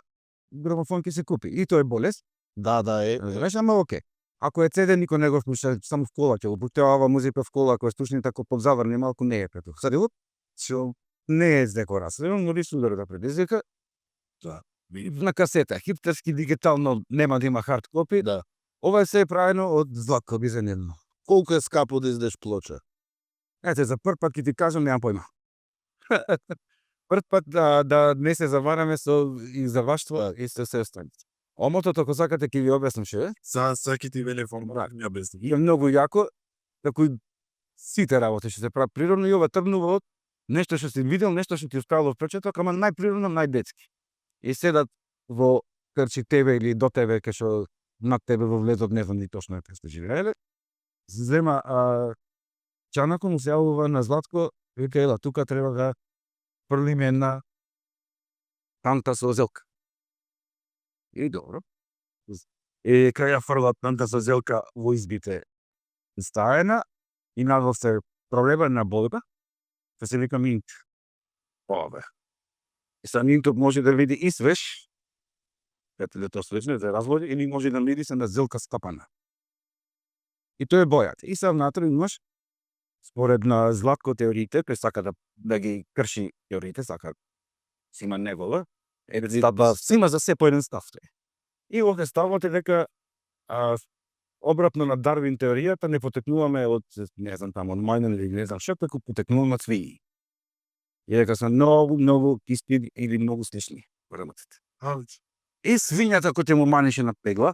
грамофон ќе се купи. И тоа е болест. Да е. Знаеш, ама окей. Ако е CD, никој не го слуша, само в кола ќе го пуштева ова музика в кола, ако е слушни тако подзаврни, малку не е прето. Садило? Што не е декорација, но ли судар да предизвика. Да. На касета, хиптерски, дигитално, нема да има хард копи. Да. Ова е се правено од златко обизенено. Колку е скапо да издеш плоча? Ете, за прв пат ќе ти кажам, немам појма. Прв пат да не се завараме со издаваштво и со се страници. Омотото, ако сакате, ќе ви објаснам ше. За саки ти веле формат, ми обясни. И е многу јако, како и сите работи што се прават природно, и ова тргнува од нешто што си видел, нешто што ти оставило впечаток, ама најприродно, најдетски. И седат во крчи тебе или до тебе, кај што над тебе во влезот, не знам ни точно е сте живееле, зема чанако му се јавува на Златко, вика, ела, тука треба да фрлиме една танта со зелка. И добро. И крај ја фрлат танта со зелка во избите стаена и надвор се пролева на болба, што се вика минт. Ове. И са минтот може да види и свеж, ете да тоа свежне, да разводи, или може да види се на зелка скапана. И тоа е бојата. И сам внатре имаш, според на Златко теориите, кој сака да ги крши теориите, сака си има негова, си има за се по еден став. И овде ставате дека обратно на Дарвин теоријата не потекнуваме од, не знам таму, од мајмун или не знам што, како потекнуваме од свињи. И дека се многу исти или многу слични врнатите. И свињата кој ќе му манеше на пегла,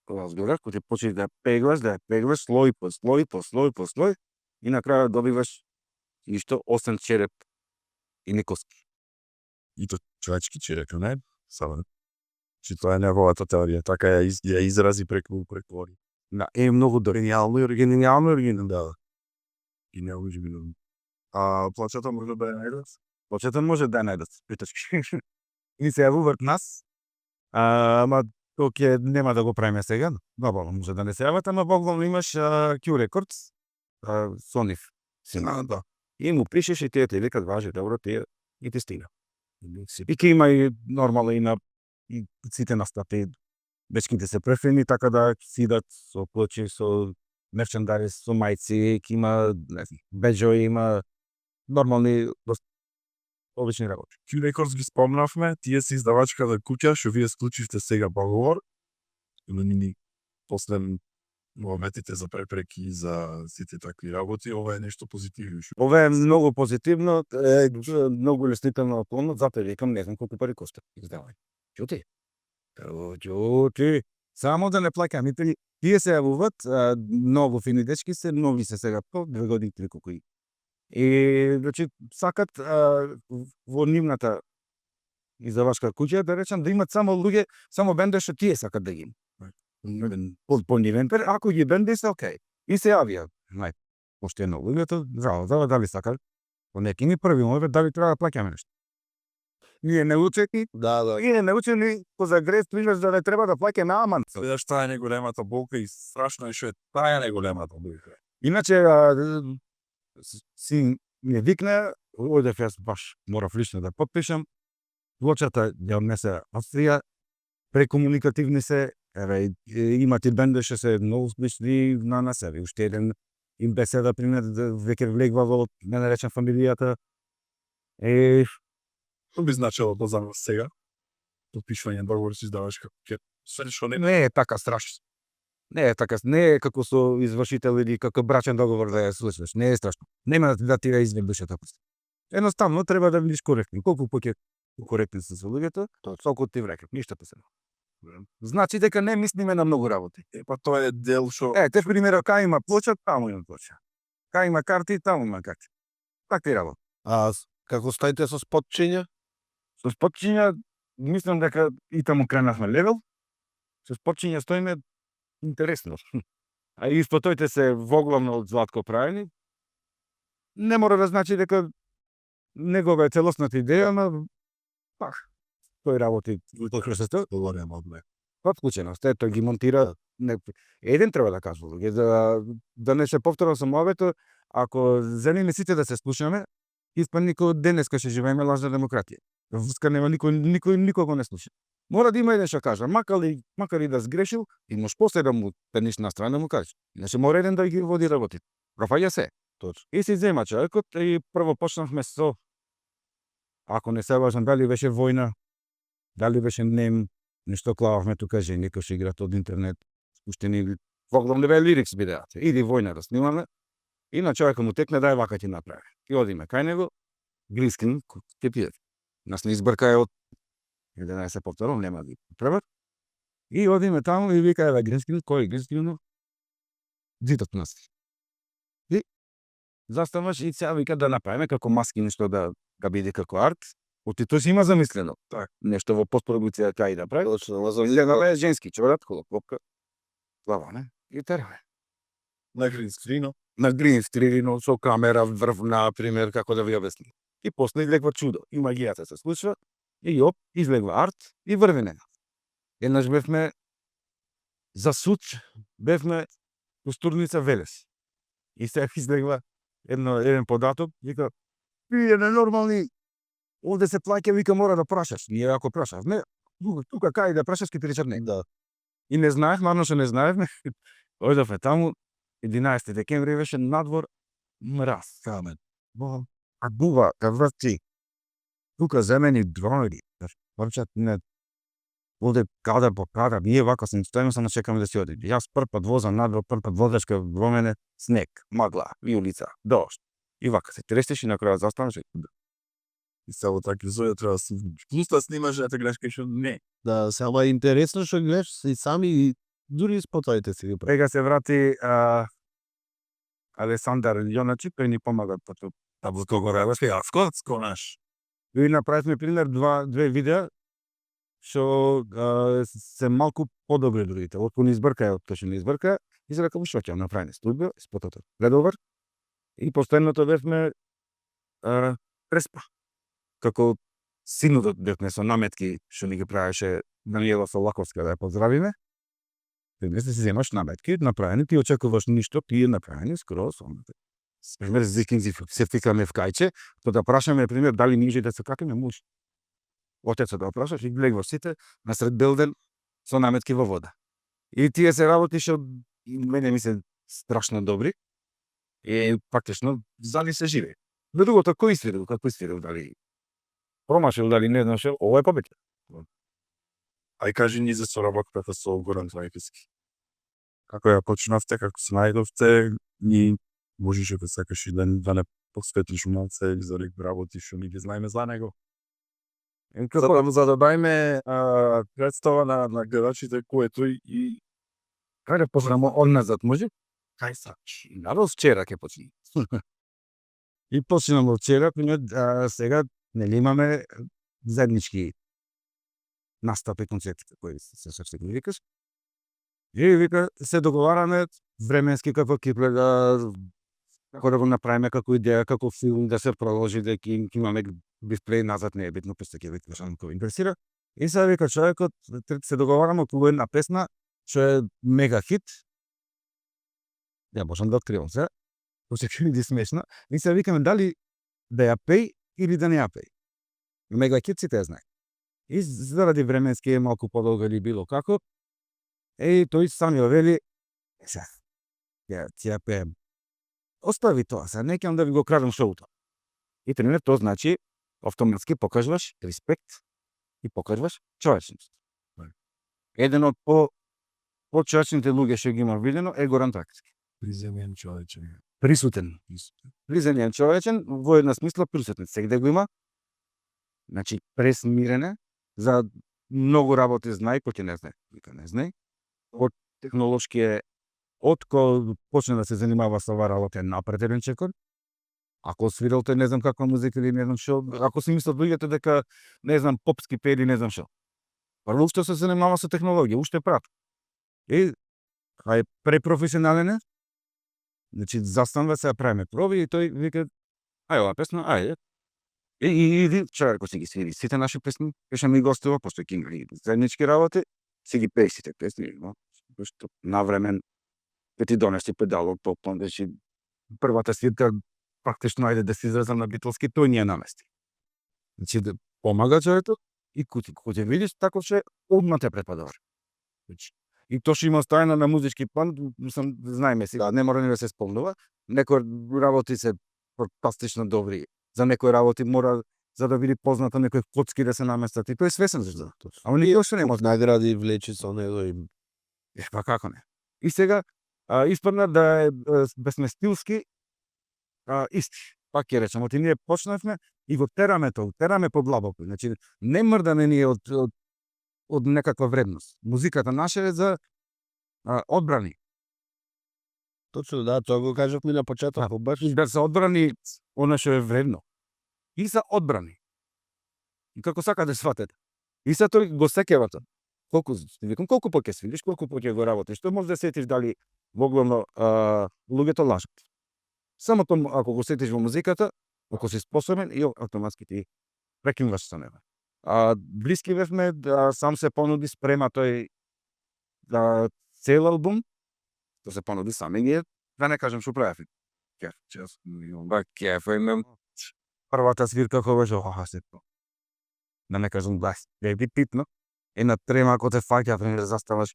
разгора, кој ќе почне да ја пеглаш слој по слој, и на крај добиваш ништо освен череп и не коски. И то човечки череп, не? Само. Че тоа е неговата теорија, така ја изрази преку они. Да, е многу гениално и оригинално. Да. И не оригинално. Плачата може да ја најдат? Плачата може да ја најдат, притачки. Ни се јавуваат нас, ама тоа ќе нема да го правиме сега, нормално може да не се јават, ама богално имаш Q Records, со нив. Да. И му пишеш и тие ти викат, важи, добро, тие и ти стига. И ке има и нормално и на и сите настапи, дечките се префрени, така да сидат со плочи, со мерчендариз, со мајци, ке има беџо, има нормални, обични работи. Q Records ги спомнавме, тие се издавачката куќа, што вие склучивте сега договор, ни после моветите за препреки, за сите такви работи, ова е нешто позитивно. Ова е многу позитивно, многу леснителна оkolност, затоа викам, не знам колку пари коста издавање. Ќути. Само да не плаќам, тие се јавуваат, многу фини дечки се, нови се сега по 2 години, 3 колку и. И значи сакат во нивната издавачка куќа да речам да имат само луѓе, само бенде што тие сакат да ги по нивен пер, ако ги бенде се окей. И се јавија, поштено луѓето, за дали сакат, по неки ни први момент дали треба да плаќаме нешто. Ние не учени, ние не учени по загрес пример да не треба да плаќаме аман. Следаш таа е неголемата болка и страшно е што е таа е неголемата болка. Иначе син ми викна, одев јас баш морав лично да подпишам. Плочата ја однесе Австрија, прекомуникативни се, еве имате бенде што се многу слични на нас, еве уште еден им беседа пример веќе влегва во не наречен фамилијата. Што би значило тоа за нас сега? Подпишување договор со издавачка куќа. Све што Не е така страшно. Не е така, не е како со извршител или како брачен договор да ја случиш. Не е страшно. Нема да ти ја измие душата после. Едноставно треба да бидеш коректен. Колку поќе коректен се со луѓето, толку ти врекат, ништо се. Значи дека не мислиме на многу работи. Па тоа е дел што Те примерно кај има плоча, таму има плоча. Кај има карти, таму има карти. Такви работи. Како стаите со спотчиња? Со спотчиња мислам дека и таму кренавме левел. Со спотчиња стоиме интересно. А и спотоите се воглавно од златко правени. Не мора да значи дека негова е целосната идеја, ама пак тој работи тоа говориме од ме. подклученост. Тој ги монтира. Еден треба да кажува луѓе, да не се повторам со мовето, ако земиме сите да се слушаме, испадни како денеска што живееме лажна демократија. Врска нема никој никого не слуша. Мора да има еден што кажа, макар и да сгрешил, и можеш после да му тениш на страна да му кажеш. Иначе мора еден да ги води работите. Профаќа се. Точно. И се зема човекот и прво почнавме со, ако не се важам дали беше војна, дали беше нем, нешто клававме тука жени кои што играат од интернет, спуштени воглавно бе лирикс видеата. Иди војна да снимаме. И на човекот му текне дај вака ти направи. И одиме кај него, грискин, ќе пијат. Нас не избркај од 11 повтором, нема да превар. И одиме таму и вика еве грискин, кој грискин? Зитот нас. И заставаш и сега вика да направиме како маски нешто да биде како арт. Оти тоа си има замислено. Так. Нешто во постпродукција кај да прави. Точно, Легава е женски, чорат, колопка, плава, не? И тераме. На гринскрино. На грин скрино, со камера врв, например, како да ви обясним. И после излегва чудо. И магијата се случва, и оп, излегва арт и врвене. Еднаш бевме за Суч, бевме во Стурница Велес. И сега излегва еден податок, вика, тие ненормални, овде се плаќа, вика, мора да прашаш. Ние ако прашавме, тука кај да прашаш, ке ти речат не. Да. И не знаевме, арно што не знаевме, ојдовме таму, 11 декември беше надвор мраз. Камен. А дува, врти. Тука земени дронови. Врчат не оде кадар по кадар, ние вака се стоиме само чекаме да си оди. Јас прв пат возам надвор, прв пат возачка во мене снег, магла, виолица, дожд. И вака се трестеш и на крајот застанеш. И само така зоја треба да се пуста снимаш ете грешка што не. Да, само е интересно што гледаш и сами и дури спотовите си ги прави. Сега се врати Алесандар Јоначи, тој ни помага по тоа. Та во тоа горе беше јавско наш. И направивме пример две видеа што се малку подобри од другите. Од кој не избрка, од кој што не избрка, и се рекам што ќе направиме студија, спотото предовар. И последното бевме Преспа. Како синодот бевме со наметки што ни ги правеше Даниела Солаковска да ја поздравиме. Ти не се земаш наметки, направени, ти очекуваш ништо, тие направени скроз. Пример, зикинзи се фикаме в кајче, то да прашаме, пример, дали ниже да се какиме муж. Отецот да прашаш и гледаш сите насред Белден со наметки во вода. И тие се работи што мене ми се страшно добри. И практично зали се живе. Но другото, кој свирил, како свирил, дали промашил, дали не знаше, ова е победа. Ај кажи ни за соработката со Горан Трајковски. Како ја почнавте, како се најдовте, и можеше да сакаш и да не посветиш малце за работи што ни ги знаеме за него. За да дајме представа на гледачите кој е тој и Кај да почнемо од назад, може? кај сакаш. Наравно вчера ќе почни. И почнемо од вчера, пример, сега нели имаме заеднички настапи, концерти кои се ги викаш. И вика се договараме временски како ќе како да го направиме како идеја, како филм да се продолжи, да ќе имаме дисплеј назад, не е битно, пуста ќе викаш кој интересира. И сега вика човекот се договараме околу една песна што е мега хит. Ја можам да откривам се. Се ќе смешно. И се викаме дали да ја пеј или да не ја пеј. Мега хит сите знае. И заради временски е малку подолго или било како. Тој сам ја вели, ќе ја пеем. Остави тоа, се не ќе да ви го крадам шоуто. И тренер, тоа значи автоматски покажуваш респект и покажуваш човечност. Еден од почовечните луѓе што ги има видено е Горан Трајковски. Приземен човечен. Присутен. Приземен човечен, во една смисла присутен. Сегде го има. Значи, пресмирене, за многу работи знае, кој ќе не знае. Вика не знае. Од технолошки е, од кој почне да се занимава со ова работа е напреден чекор. Ако свирал тој не знам каква музика или не знам што, ако си мислат луѓето дека не знам попски пее или не знам што. Прво уште се занимава со технологија, уште прат. И е препрофесионален е. Значи застанува се да правиме проби и тој вика ај ова песна, ајде. И човекот си ги свири сите наши песни, пеше ми гостува, постои ќе има заеднички работи, си ги пее сите песни, што навремен ќе ти донеси педалот, попон, значи првата свирка практично ајде да се изразам на битолски, тој ни ја намести. Значи да помага човекот и кога ќе видиш тако ше одма те препадува. И тоа што има оставено на музички план, знаеме сега, не мора ни да се спомнува, некои работи се фантастично добри. За некои работи мора, за да биде познато, некои коцки да се наместат. И тој е свесен за тоа. Ама ние още не може. Награди влече со него и... Па како не? И сега, испадна да сме стилски исти. Пак ќе речем, оти ние почнавме и го тераме по длабоко. Значи, не мрдаме ние од некаква вредност. Музиката наша е за одбрани. Точно, да, тоа го кажавме на почеток. Да се одбрани она што е вредно. И за одбрани. И како сака да сватете. И са тој го сеќава тоа. Колку поќе свириш, колку поќе го работиш, тоа може да сетиш дали воглавно луѓето лажат. Само тоа, ако го сетиш во музиката, ако си способен, и автоматски ти прекинуваш со него. Блиски бевме, сам се понуди, спрема тој цел албум, тоа се понуди сам и ние, да не кажем што правевме. Првата свирка која беше, се да не кажам беби питно, една трема ако те фаќа, да заставаш,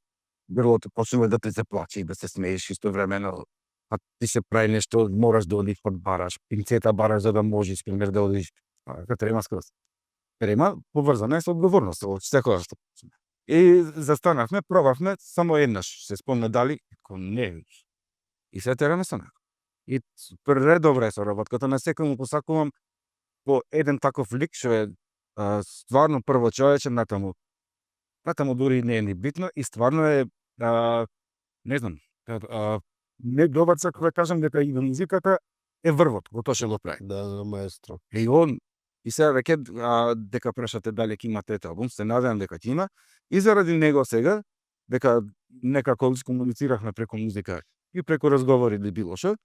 грлото почнува да те се плаче и да се смееш истовремено, а ти се прави нешто, мораш да одиш бараш, пинцета бараш за да можеш, пример, да одиш, трема скроз. Трема поврзана е со одговорност, од секоја што. И застанавме, пробавме, само еднаш се спомна дали, не. И се тераме со него. И предобра е соработката, на секој му посакувам по еден таков лик што е стварно прво човечен, натаму дури не е ни битно и стварно е не знам, не добар за кога кажам дека и музиката е врвот во тоа што го прави. Да, маестро. И он и сега веќе дека прашате дали ќе има трет албум, се надевам дека ќе има и заради него сега дека некако комунициравме преку музика и преку разговори или било што.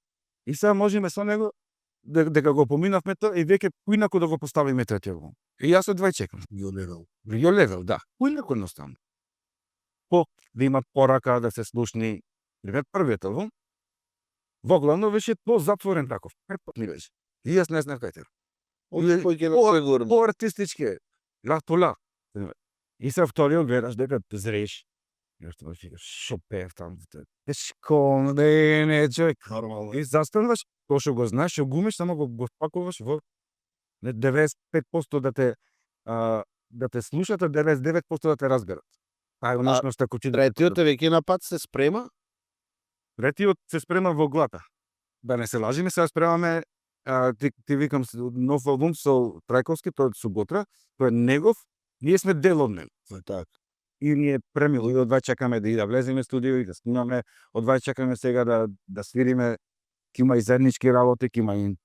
И сега можеме со него дека го поминавме тоа и веќе поинаку да го поставиме третиот албум. И јас одвај чекам. Ја левел, да. Поинаку едноставно. Да имат порака, да се слушни. Првиот албум, воглавно беше по-затворен таков. Препотни беше. И јас не знаев кај те. По-артистички, лак по лак. И се вториот гледаш дека зреш. Шо пеев таму. Тешко, не, човек. Нормално. И застануваш, тоа што го знаеш, што го умеш, само го спакуваш во 95% да те слушат, а 99% да те разберат. Тај онашност ако ти Третиот е веќе на пат се спрема? Третиот се спрема во глата. Да не се лажиме, сега спремаме ти викам нов албум со Трајковски, тоа е суботра, тоа е негов, ние сме дел од него. Так. И ние премило и одвај чекаме да влеземе студио и да снимаме, одвај чекаме сега да свириме, ќе има и заеднички работи, ќе има и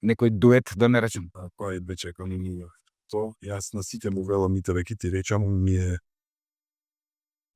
некој дует, да не речем. Кој бе чекам и ние. То јас на сите му велам и тебе ќе ти речам, ние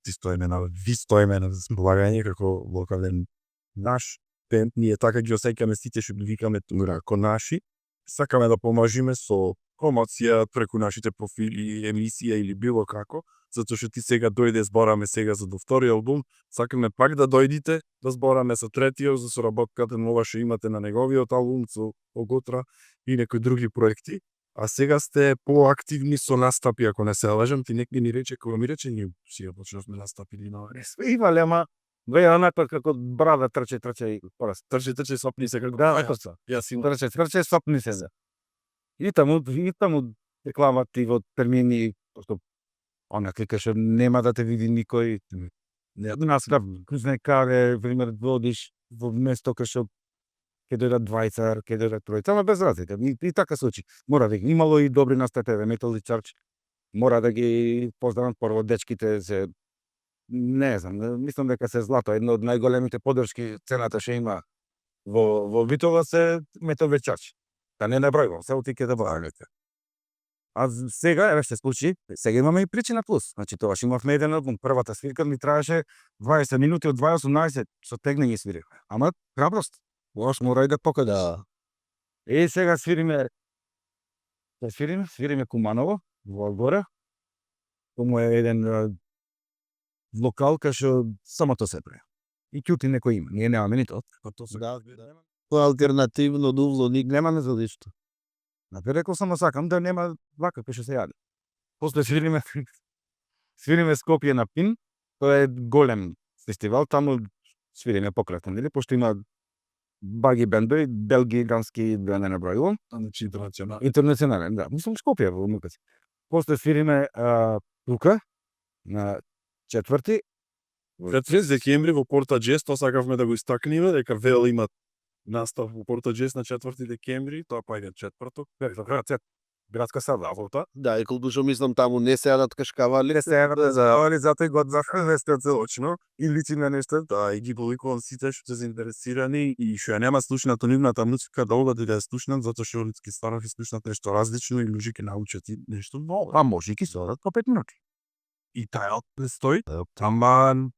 ти стоиме на слагање како локален наш бенд, ние така ги осеќаме сите што ги викаме како наши. Сакаме да поможиме со промоција преку нашите профили, емисија или било како, затоа што ти сега дојде, збораме сега за до втори албум, сакаме пак да дојдите, да збораме со третиот, за соработката нова што имате на неговиот албум, со Оготра и некои други проекти. А сега сте поактивни со настапи, ако не се лажам, ти некој ни рече, кога ми рече, ние си ја почнавме настапи на Има лема, веќе онака како брада трче и пораз. трче сопни се како Да, јас имам трче сопни се за. И таму рекламат и во термини, што она клика што нема да те види никој. Не наскап, кузнекаре, пример водиш во место кај што ќе дојдат двајца, ќе дојдат тројца, ама без разлика. И така се случи. Мора да ги имало и добри настапи, Metal и Church. Мора да ги поздравам прво дечките се не знам, мислам дека се злато, едно од најголемите поддршки цената што има во Битола се Metal и Church. Да не набројувам, се отике да бавите. А сега еве се случи, сега имаме и причина плюс. Значи тоа што имавме еден албум, првата свирка ми траеше 20 минути од 2:18 со тегнење свирихме. Ама храброст. Лош мора и да покажеш. Да. И сега свириме Куманово во Алгора. Тоа е еден локал кај што само тоа се прави. И ќути некој има. Ние немаме ни тоа. Да. Тоа алтернативно дувло ник Немаме за ништо. Напред рекол само сакам да нема вака кај што се јаде. После свириме Скопје на Пин, тоа е голем фестивал, таму свириме пократно, нели, пошто има баги бендови, белгијански, да не набројувам. Значи интернационален. Интернационален, да. Мислам Скопје во Мукаци. После свириме тука на 4. 30 декември во Порта Джес, тоа сакавме да го истакнеме, дека Вел има настав во Порта Джес на 4 декември, тоа паѓа четврток. Градска саба, Да, и колку мислам таму не се јадат кашкавали. не се евра за Али затоа го захвесте целочно и личи на нешто, да, и ги повикувам сите што се заинтересирани и што ја нема слушната нивната музика да одат и да ја слушнат, затоа што луѓе станов и слушнат нешто различно и луѓе ќе научат и нешто ново. па може и ки се одат по 5 минути. И тај не стои, ама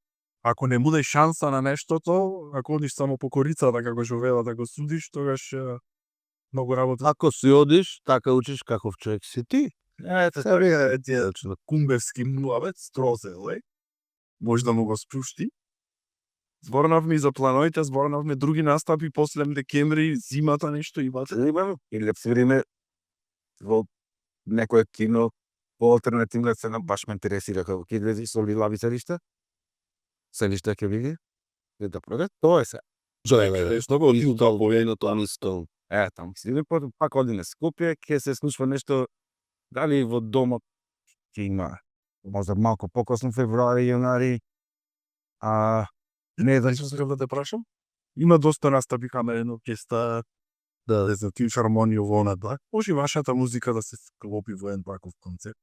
ако не му дај шанса на нештото, ако одиш само по корицата како што велат да го судиш, тогаш многу работа. Ако си одиш, така учиш каков човек си ти. Ете, сега е кумбевски муабет, строзеле, може да му го спушти. Зборнавме и за плановите, зборнавме други настапи после декември, зимата нешто имате. Или свириме во некој кино по алтернативна цена, баш ме интересира како ќе излези со лилави селишта ќе види, да проде, тоа е се. Што го лил Военото место. Таму си пак оди на Скопје, ќе се случува нешто, дали во домот ќе има Можда малку покосно, февруари, јанари. Не знам Што сакам да те прашам? Има доста настапи камерен оркестар, да се филхармонија во она да. Може и вашата музика да се склопи во еден таков концерт.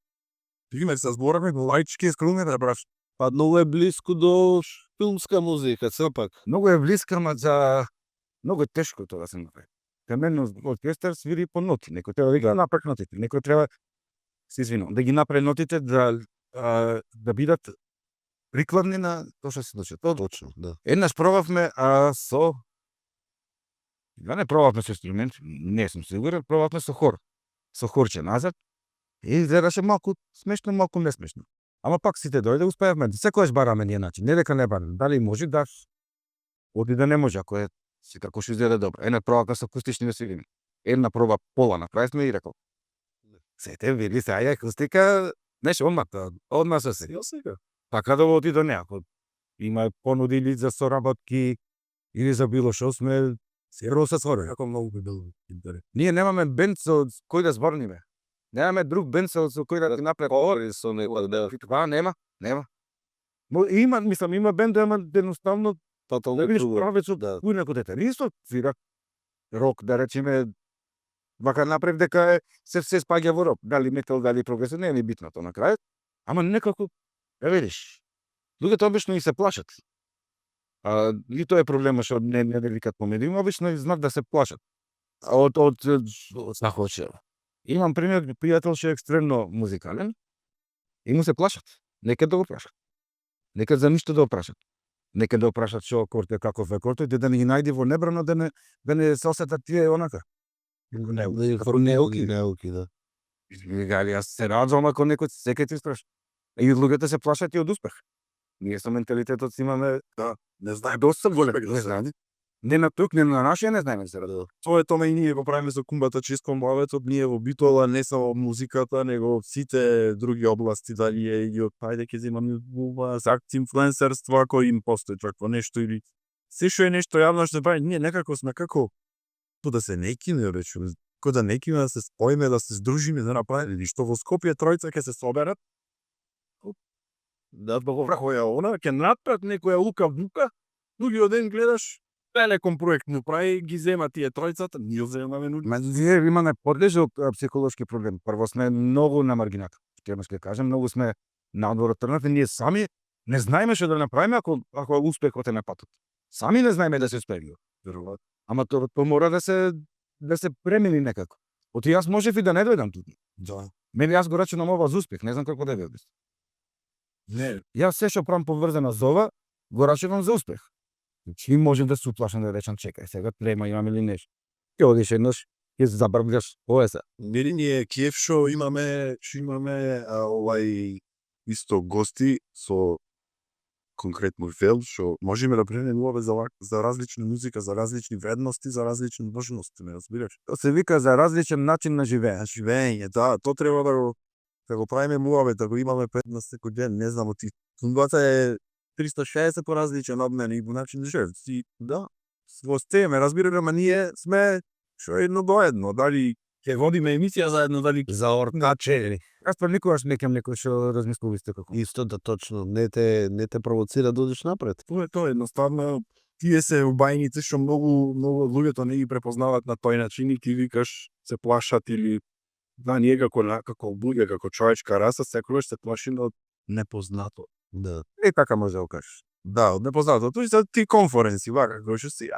Пример, се збораме во лаички скруме да браш. Па многу е блиску до филмска музика, сепак. Многу е блиска, ама многу е тешко тоа да се направи. Кај мене оркестар свири по ноти, некој треба да ги направи нотите, некој треба се извинувам, да ги направи нотите да бидат прикладни на тоа што се случи. Точно, да. Еднаш пробавме не пробавме со инструмент, не сум сигурен, пробавме со хор. Со хорче назад и изгледаше малку смешно, малку несмешно. Ама пак сите дојде, успеавме. Секогаш бараме ние начин, не дека не бараме. Дали може да оди да не може, ако е секако што изгледа добро. Една пробавме со акустични да свириме. Една проба пола направивме и рекол. Сете вели се, ајде акустика, нешто одма се се. Ја сега. Така да оди до неа. Ако има понуди или за соработки или за било што сме секако се своре. Како многу би бил интерес. Ние немаме бенд со кој да зборниме. Немаме друг бенд со кој да направи Говори со него да нема. Има бенд, ама едноставно тотално да видиш друго. правецо Да. кој некој дете. Исто свира рок, да речеме, вака направи дека се спаѓа во рок. Дали метал, дали прогресив, не е ни битно тоа на крајот. Ама некако, видиш, луѓето обично и се плашат. И тоа е проблема што не викат помеѓу, обично и знат да се плашат. Од šta hoće. Имам пример, пријател што е екстремно музикален и му се плашат. Нека да го прашат. Нека за ништо да го прашат. Нека да го прашат што акорд е, каков е акорд, и да не ги најди во небрано, да не се осетат тие онака. Неуки, да. Гали, јас се радвам ако некој секој ти страшно. И луѓето се плашат и од успех. Ние со менталитетот си имаме, Не знае доста голем. не знаеме. Не на тук, не на нашија, не знаеме се радува. Тоа е тоа и ние го правиме со кумбата чисто млавецот, ние во битола не само музиката, него сите други области, дали е и од ајде ќе земам за инфлуенсерство, ако им постои такво нешто или се што е нешто јавно што прави, ние некако сме како да се некиме речеме, како да некиме да се споиме, да се здружиме, да направиме што во Скопје тројца ќе се соберат. Да го врахоја она, ќе натпрат некоја лука вука, другиот ден гледаш Телеком проект му прави, ги зема тие тројцата, ние земаме нуѓе. Ние имаме подлежок психолошки проблем. Прво сме многу на маргината. Ќе кажам, многу сме надвор од трнав, ние сами не знаеме што да направиме ако успехот е на патот. Сами не знаеме да се успееме. Веројатно. Ама тоа мора да се премени некако. Оти јас можев и да не дојдам тука. Да. Мене јас го рачунам ова за успех, не знам како да биде. Не, Јас се што правам поврзано за ова, го рачунам за успех. Значи можем да се уплашам да речам чекај, сега трема имам или нешто. Ќе одиш еднаш, ќе забргаш, ова е се. ние Киев што имаме исто гости со конкретно вел што можеме да преминуваме за различна музика, за различни вредности, за различни можности, ме разбираш? Тоа се вика за различен начин на живење. Живење, да, тоа треба да го правиме муавет, да го имаме пред нас секој ден, не знам, оти тунгата е 360 по различен од мене и по начин да живеат. И да, во стеме, разбираме, ама ние сме што едно до едно, дали ќе водиме емисија заедно, дали За оркаче. Јас па никогаш не кем некој што размислува исто како. Исто да точно, не те провоцира да одиш напред. тоа е едноставно тие се убајници што многу луѓето не ги препознаваат на тој начин и ти викаш се плашат или ние како луѓе, како човечка раса секогаш се плашиме од непознато. Да. И така може да го кажеш. Да, од непознато. Тоа се ти конференци, вака, кој што си,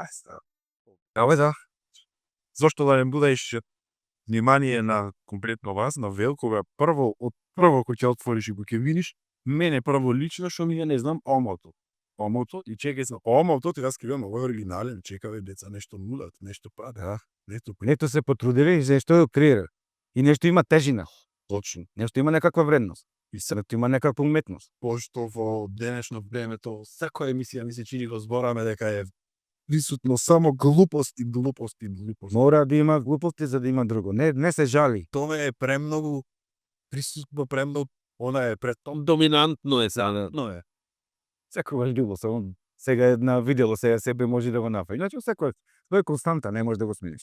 Да. зошто да не будеш внимание на конкретно вас, на Велкова, прво кој ќе отвориш и кој ќе видиш, мене прво лично што ми не знам омото. Омото и чекај се, омото ти раскривам, ово е оригинален, чекаве деца, нешто нулат, нешто пада, Да. нешто Нето се потрудили и нешто го креира. И нешто има тежина, точно. нешто има некаква вредност. И се Нешто има некаква уметност. пошто во денешно време тоа секоја емисија ми се чини го збораме дека е присутно само глупости. Мора да има глупости за да има друго. Не се жали. Тоа е премногу присутно, премногу, она е претом Доминантно е сега. но е. Секогаш било само сега на видело се себе може да го направи. Значи секој тоа е константа, не може да го смениш.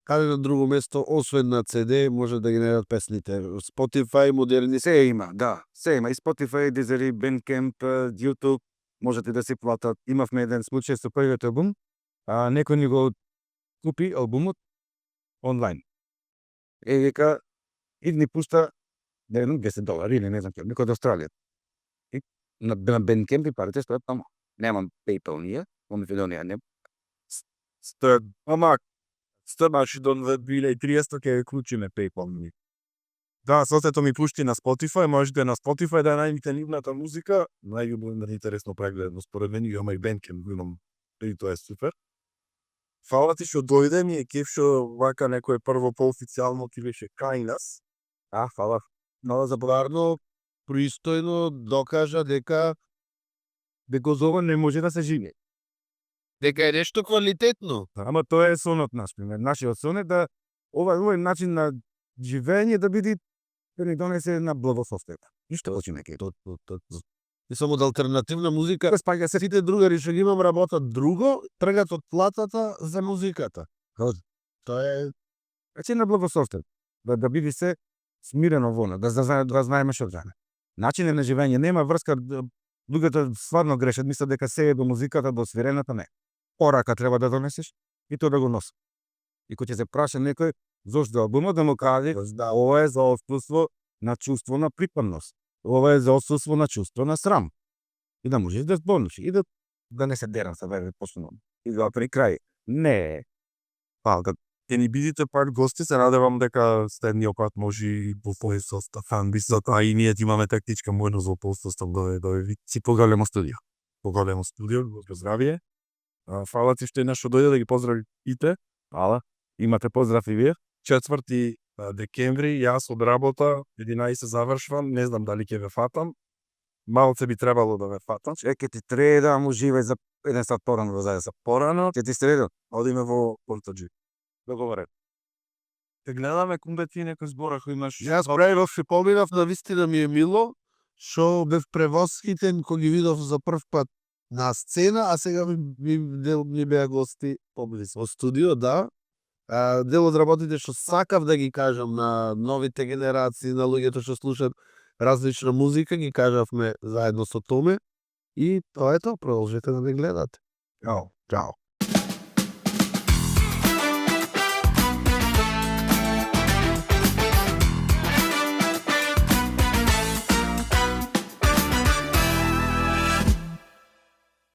каде на друго место, освен на CD, може да ги најдат песните? Spotify, модерни Се има, да. Се има. И Spotify, Deezer, и Bandcamp, YouTube, можете да си платат. Имавме еден случај со првиот албум, некој ни го купи албумот онлайн. Вика, и ни пушта $10 или не знам ќе, некој од Австралија. И на Bandcamp и парите стојат тамо. Немам PayPal ние, во Македонија не. Стојат, ама, значи до 2030 ќе клучиме PayPal ми. Да, сосето ми пушти на Spotify, можете на Spotify да најдете нивната музика, најубаво интересно прегледно според мене, имам и Bandcamp, го имам, и тоа е супер. Фала ти што дојде ми е кеф што вака некој прво поофицијално ти беше кај нас. Фала. Мало забавно, пристојно докажа дека Because ова не може да се живее. дека е нешто квалитетно. Ама тоа е сонот наш, пример. Нашиот сон е да овој начин на живење да биде да ни донесе на благосостојба. Ништо повеќе не ке. И само од алтернативна музика, Спаѓа се сите другари што ги имам работат друго, тргат од платата за музиката. Тоа е значи на благосостојба. Да биде се смирено вона, да знаеме што знаме. Начинот на живење нема врска. Луѓето стварно грешат, мислат дека се е до музиката, до свирената, не. Порака треба да донесеш и тоа да го носи. И кога ќе се праша некој зошто албумот, да му каже, да, ова е за отсуство на чувство на припадност. Ова е за отсуство на чувство на срам. И да можеш да зборниш и да не се дерам се веќе почнувам. И да при крај. Не. Ќе ни бидите пак гости, се надевам дека следниот пат може и во твој состав. А и ние имаме тактичка можност во твој состав да Си поголемо студио. поголемо студио, го здравие. Фала ти што еднаш што дојде да ги поздравите. Фала. Имате поздрав и вие. 4 декември, јас од работа, 11 завршвам, не знам дали ќе ве фатам. Малце би требало да ве фатам. Ќе ти треба, му живеј за 1 сат порано да зајде. Порано, Ќе ти средо. одиме во Портоџи. Договорен. Те гледаме кумбе ти некој збора кој имаш. Јас правив и поминав, на вистина ми е мило, што бев превосхитен кога ги видов за прв пат на сцена, а сега ми беа гости поблиску. Во студио, да. Дел од работите што сакав да ги кажам на новите генерации, на луѓето што слушаат различна музика, ги кажавме заедно со Томе. И тоа е тоа, продолжете да ме гледате. Чао. Чао.